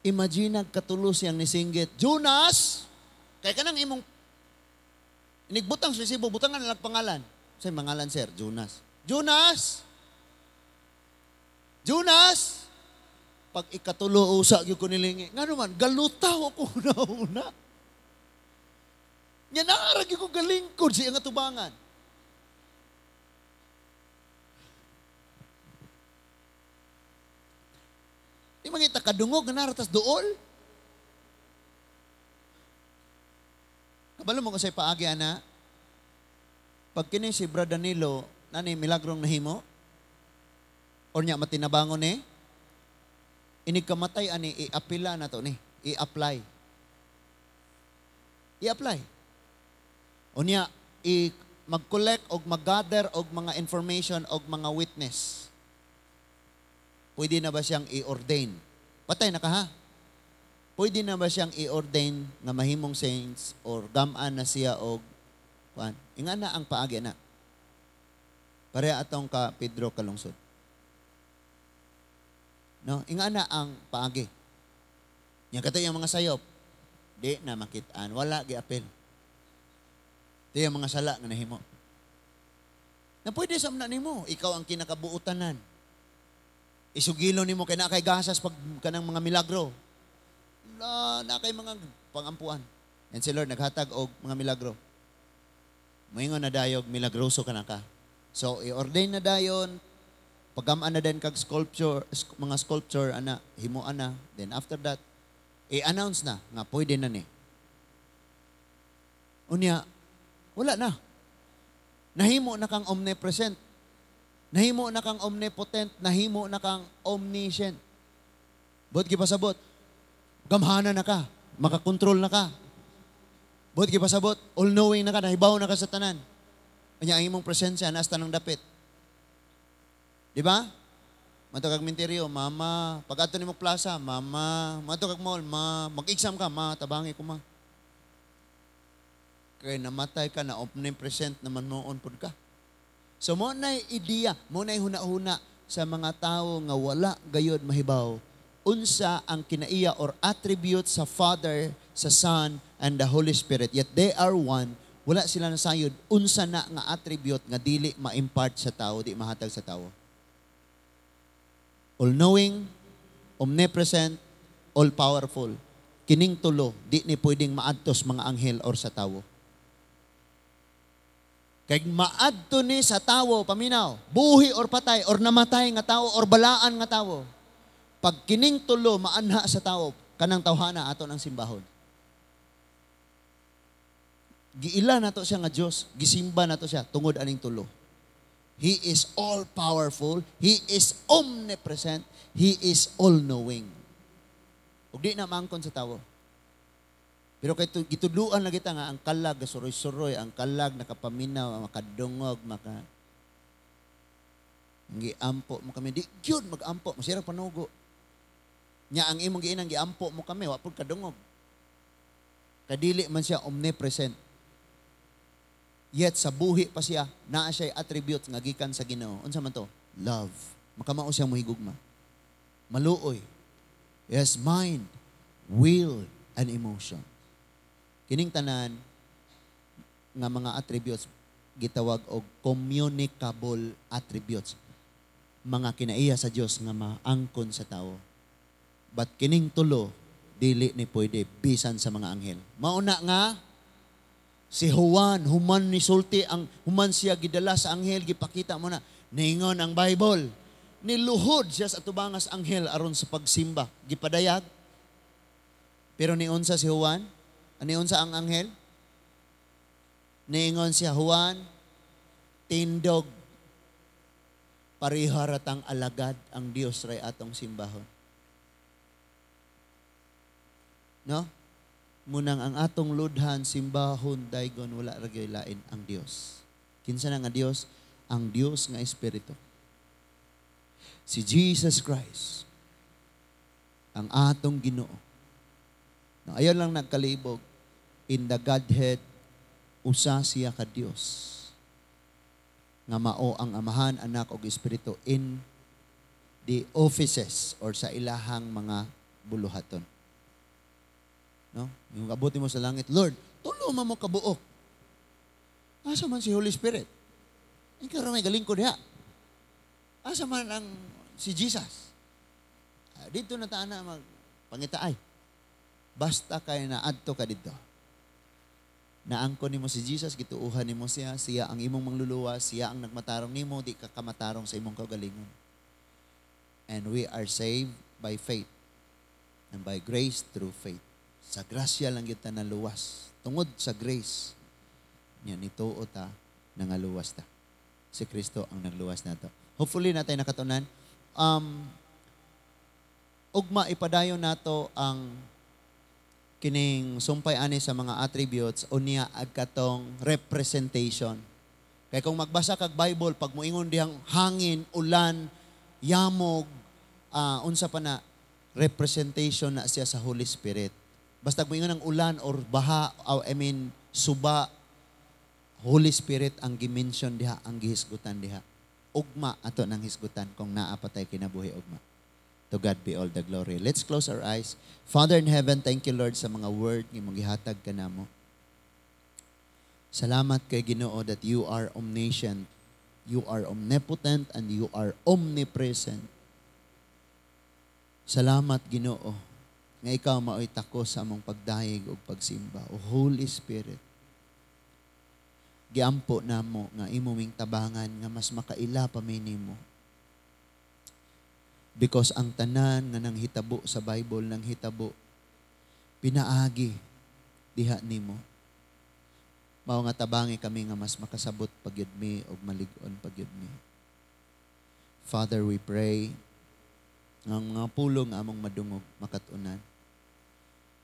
Imagine nagkatulo siyang nisinggit, Jonas! Kay kanang imong inigbutang sa resibo, butangan na lang pangalan. Say mangalan sir, Jonas. Jonas! Jonas! Pag ikatulo usa gyud ko nilingi. Ngano man galutaw ako una. Nya naara gyud ko galingkod sa iyang atubangan. Di mangita kadungog nga naratas duol. Kabalo mo kasi paagi ana. Pag kini si Brad Danilo, nani milagrong nahimo? Or nya matinabangon ni? Inig kamatay ani iapila na to ni, i-apply. I-apply. Unya i mag-collect og mag-gather og mga information og mga witness. Pwede na ba siyang i-ordain? Patay na ka ha? Pwede na ba siyang i-ordain nga mahimong saints or gamaan na siya og kuan? Inga na ang paagi na. Pareha atong ka Pedro Kalungsod. No, inga na ang paagi. Nya kato yung mga sayop, di na makitaan, wala giapil. Di yung mga sala nga nahimo. Na pwede sa mna nimo, ikaw ang kinakabuutanan. Isugilo nimo kay naa kay gasas pag kanang mga milagro. La, naa kay mga pangampuan. And si Lord naghatag og mga milagro. Moingon na dayog milagroso ka na ka. So i-ordain na dayon, pagamaan na din kag sculpture, mga sculpture ana, himuan na. Then after that, i-announce na nga pwede na ni. Unya, wala na. Nahimo na kang omnipresent. Nahimo na kang omnipotent, nahimo na kang omniscient. Buot gipasabot, gamhana na ka, makakontrol na ka. Buot gipasabot, all-knowing na ka, nahibaw na ka sa tanan. Unya ang imong presensya naa sa tanang dapit. Di ba? Mato kag minteryo, mama. Pag adto nimo plaza, mama. Mato kag mall, ma. Mag-exam ka, ma. Tabangi ko, ma. Kay namatay ka na omnipresent naman noon pud ka. So mao na'y ideya, mao na'y huna-huna sa mga tao nga wala gayod mahibaw unsa ang kinaiya or attribute sa Father, sa Son, and the Holy Spirit. Yet they are one. Wala sila nasayod unsa na nga attribute nga dili ma-impart sa tao, di mahatag sa tao. All-knowing, omnipresent, all-powerful. Kining tulo, di ni pwedeng maadtos mga anghel or sa tawo. Kay maadto ni sa tawo, paminaw, buhi or patay, or namatay nga tawo, or balaan nga tawo. Pag kining tulo maanha sa tawo, kanang tawhana ato ng simbahon. Giila nato siya nga Dios, gisimba nato siya tungod aning tulo. He is all-powerful, He is omnipresent, He is all-knowing. Ug di na maangkon sa tawo. Pero kay gitudluan na kita nga ang kalag suroy-suroy, ang kalag nakapaminaw, makadungog, maka giampo mo kami di gyud magampo, masira panugo. Nya ang imong giinang giampo mo kami, wa pud kadungog. Kadili man siya omnipresent. Yet sa buhi pa siya, naa siya attributes nga gikan sa Ginoo. Unsa man to? Love. Makamao siya mohigugma. Maluoy. Yes, mind, will, and emotion. Kining tanan nga mga attributes gitawag og communicable attributes. Mga kinaiya sa Dios nga maangkon sa tawo. But kining tulo dili ni pwede bisan sa mga anghel. Mauna nga si Juan human ni sulti ang human siya gidala sa anghel, gipakita mo na ningon ang Bible. Niluhod siya sa tubangas anghel aron sa pagsimba, gipadayag. Pero niunsa si Juan? Niunsa ang anghel? Niingon siya, "Juan, tindog, pareha ratang alagad, ang Dios ray atong simbahon." No? Munang ang atong ludhan simbahon daygon, wala ra gyud lain, ang Dios. Kinsa na nga Dios? Ang Dios nga espiritu. Si Jesus Christ ang atong Ginoo. No, ayon lang nagkalibog, in the Godhead usa siya ka Dios nga mao ang Amahan, Anak ug Espiritu in the offices or sa ilahang mga buluhaton. No? Yung abuti mo sa langit, "Lord, tulo man mo kabuok. Asa man si Holy Spirit? Ikaw ra may galing ko diha. Asa man ang si Jesus?" Ah, dito na ta na mag pangitaay. Basta kay na adto ka dito. Naangko nimo si Jesus, gituuhan nimo siya, siya ang imong mangluluwas, siya ang nagmatarong nimo, di ka kamatarong sa imong kaugalingon. And we are saved by faith and by grace through faith. Sa grasya lang kita naluwas. Tungod sa grace, niya nituo ta, nangaluwas ta. Si Kristo ang nagluwas nato. Hopefully natay nakatunan. Ugma ipadayon nato ang kining sumpay ani sa mga attributes, unya ag katong representation. Kay kung magbasa kag Bible, pag moingon dihang hangin, ulan, yamog, unsa pa na, representation na siya sa Holy Spirit. Basta moingon ang ulan or baha, or I mean suba, Holy Spirit ang gimension diha, ang gihisgutan diha. Ugma ato nang hisgutan kung naa pa tay kinabuhi ugma. To God be all the glory. Let's close our eyes. Father in heaven, thank you, Lord, sa mga word nga imong gihatag kanamo. Salamat kay Ginoo that you are omniscient, you are omnipotent, and you are omnipresent. Salamat, Ginoo, nga ikaw mao'y takos sa among pagdayeg ug pagsimba. O Holy Spirit, giampo namo nga imo ming tabangan nga mas makaila pa mi nimo. Because ang tanan nga nanghitabo sa Bible nanghitabo pinaagi diha nimo. Mao nga tabangi kami nga mas makasabot pa gyud mi ug malig-on pa gyud mi. Father, we pray nga ang mga pulong nga among madungog makat-unan,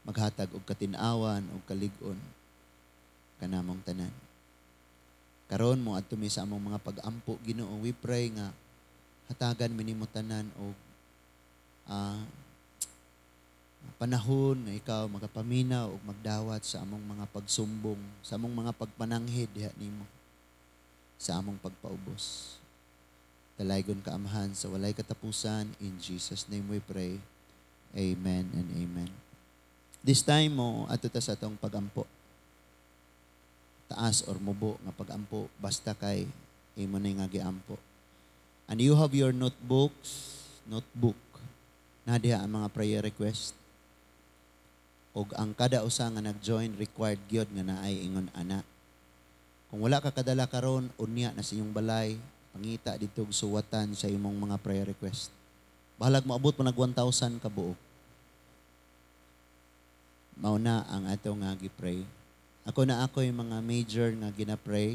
maghatag og katin-awan og kalig-on kanamong tanan. Karon mo adto mi sa among mga pag-ampo, Ginoo, we pray nga hatagan mi nimo tanan og panahon nga ikaw magapaminaw ug magdawat sa among mga pagsumbong, sa among mga pagpananghid diha nimo, sa among pagpaubos. Dalaygon ka, Amahan, sa walay katapusan. In Jesus' name we pray. Amen and amen. This time mo, adto ta sa atong pagampo. Taas or mubo nga pagampo, basta kay imo na nga giampo. And you have your notebooks, notebook. Na diha ang mga prayer request. Og ang kada usa nga nag-join, required gyud nga naay ingon ana. Kung wala ka kadala karon, unya na sa inyong balay, pangita dito og suwatan sa imong mga prayer request. Bahalag moabot pa nag 1,000 ka buok. Mao na ang ato nga gi-pray. Ako na ako yung mga major nga gina-pray.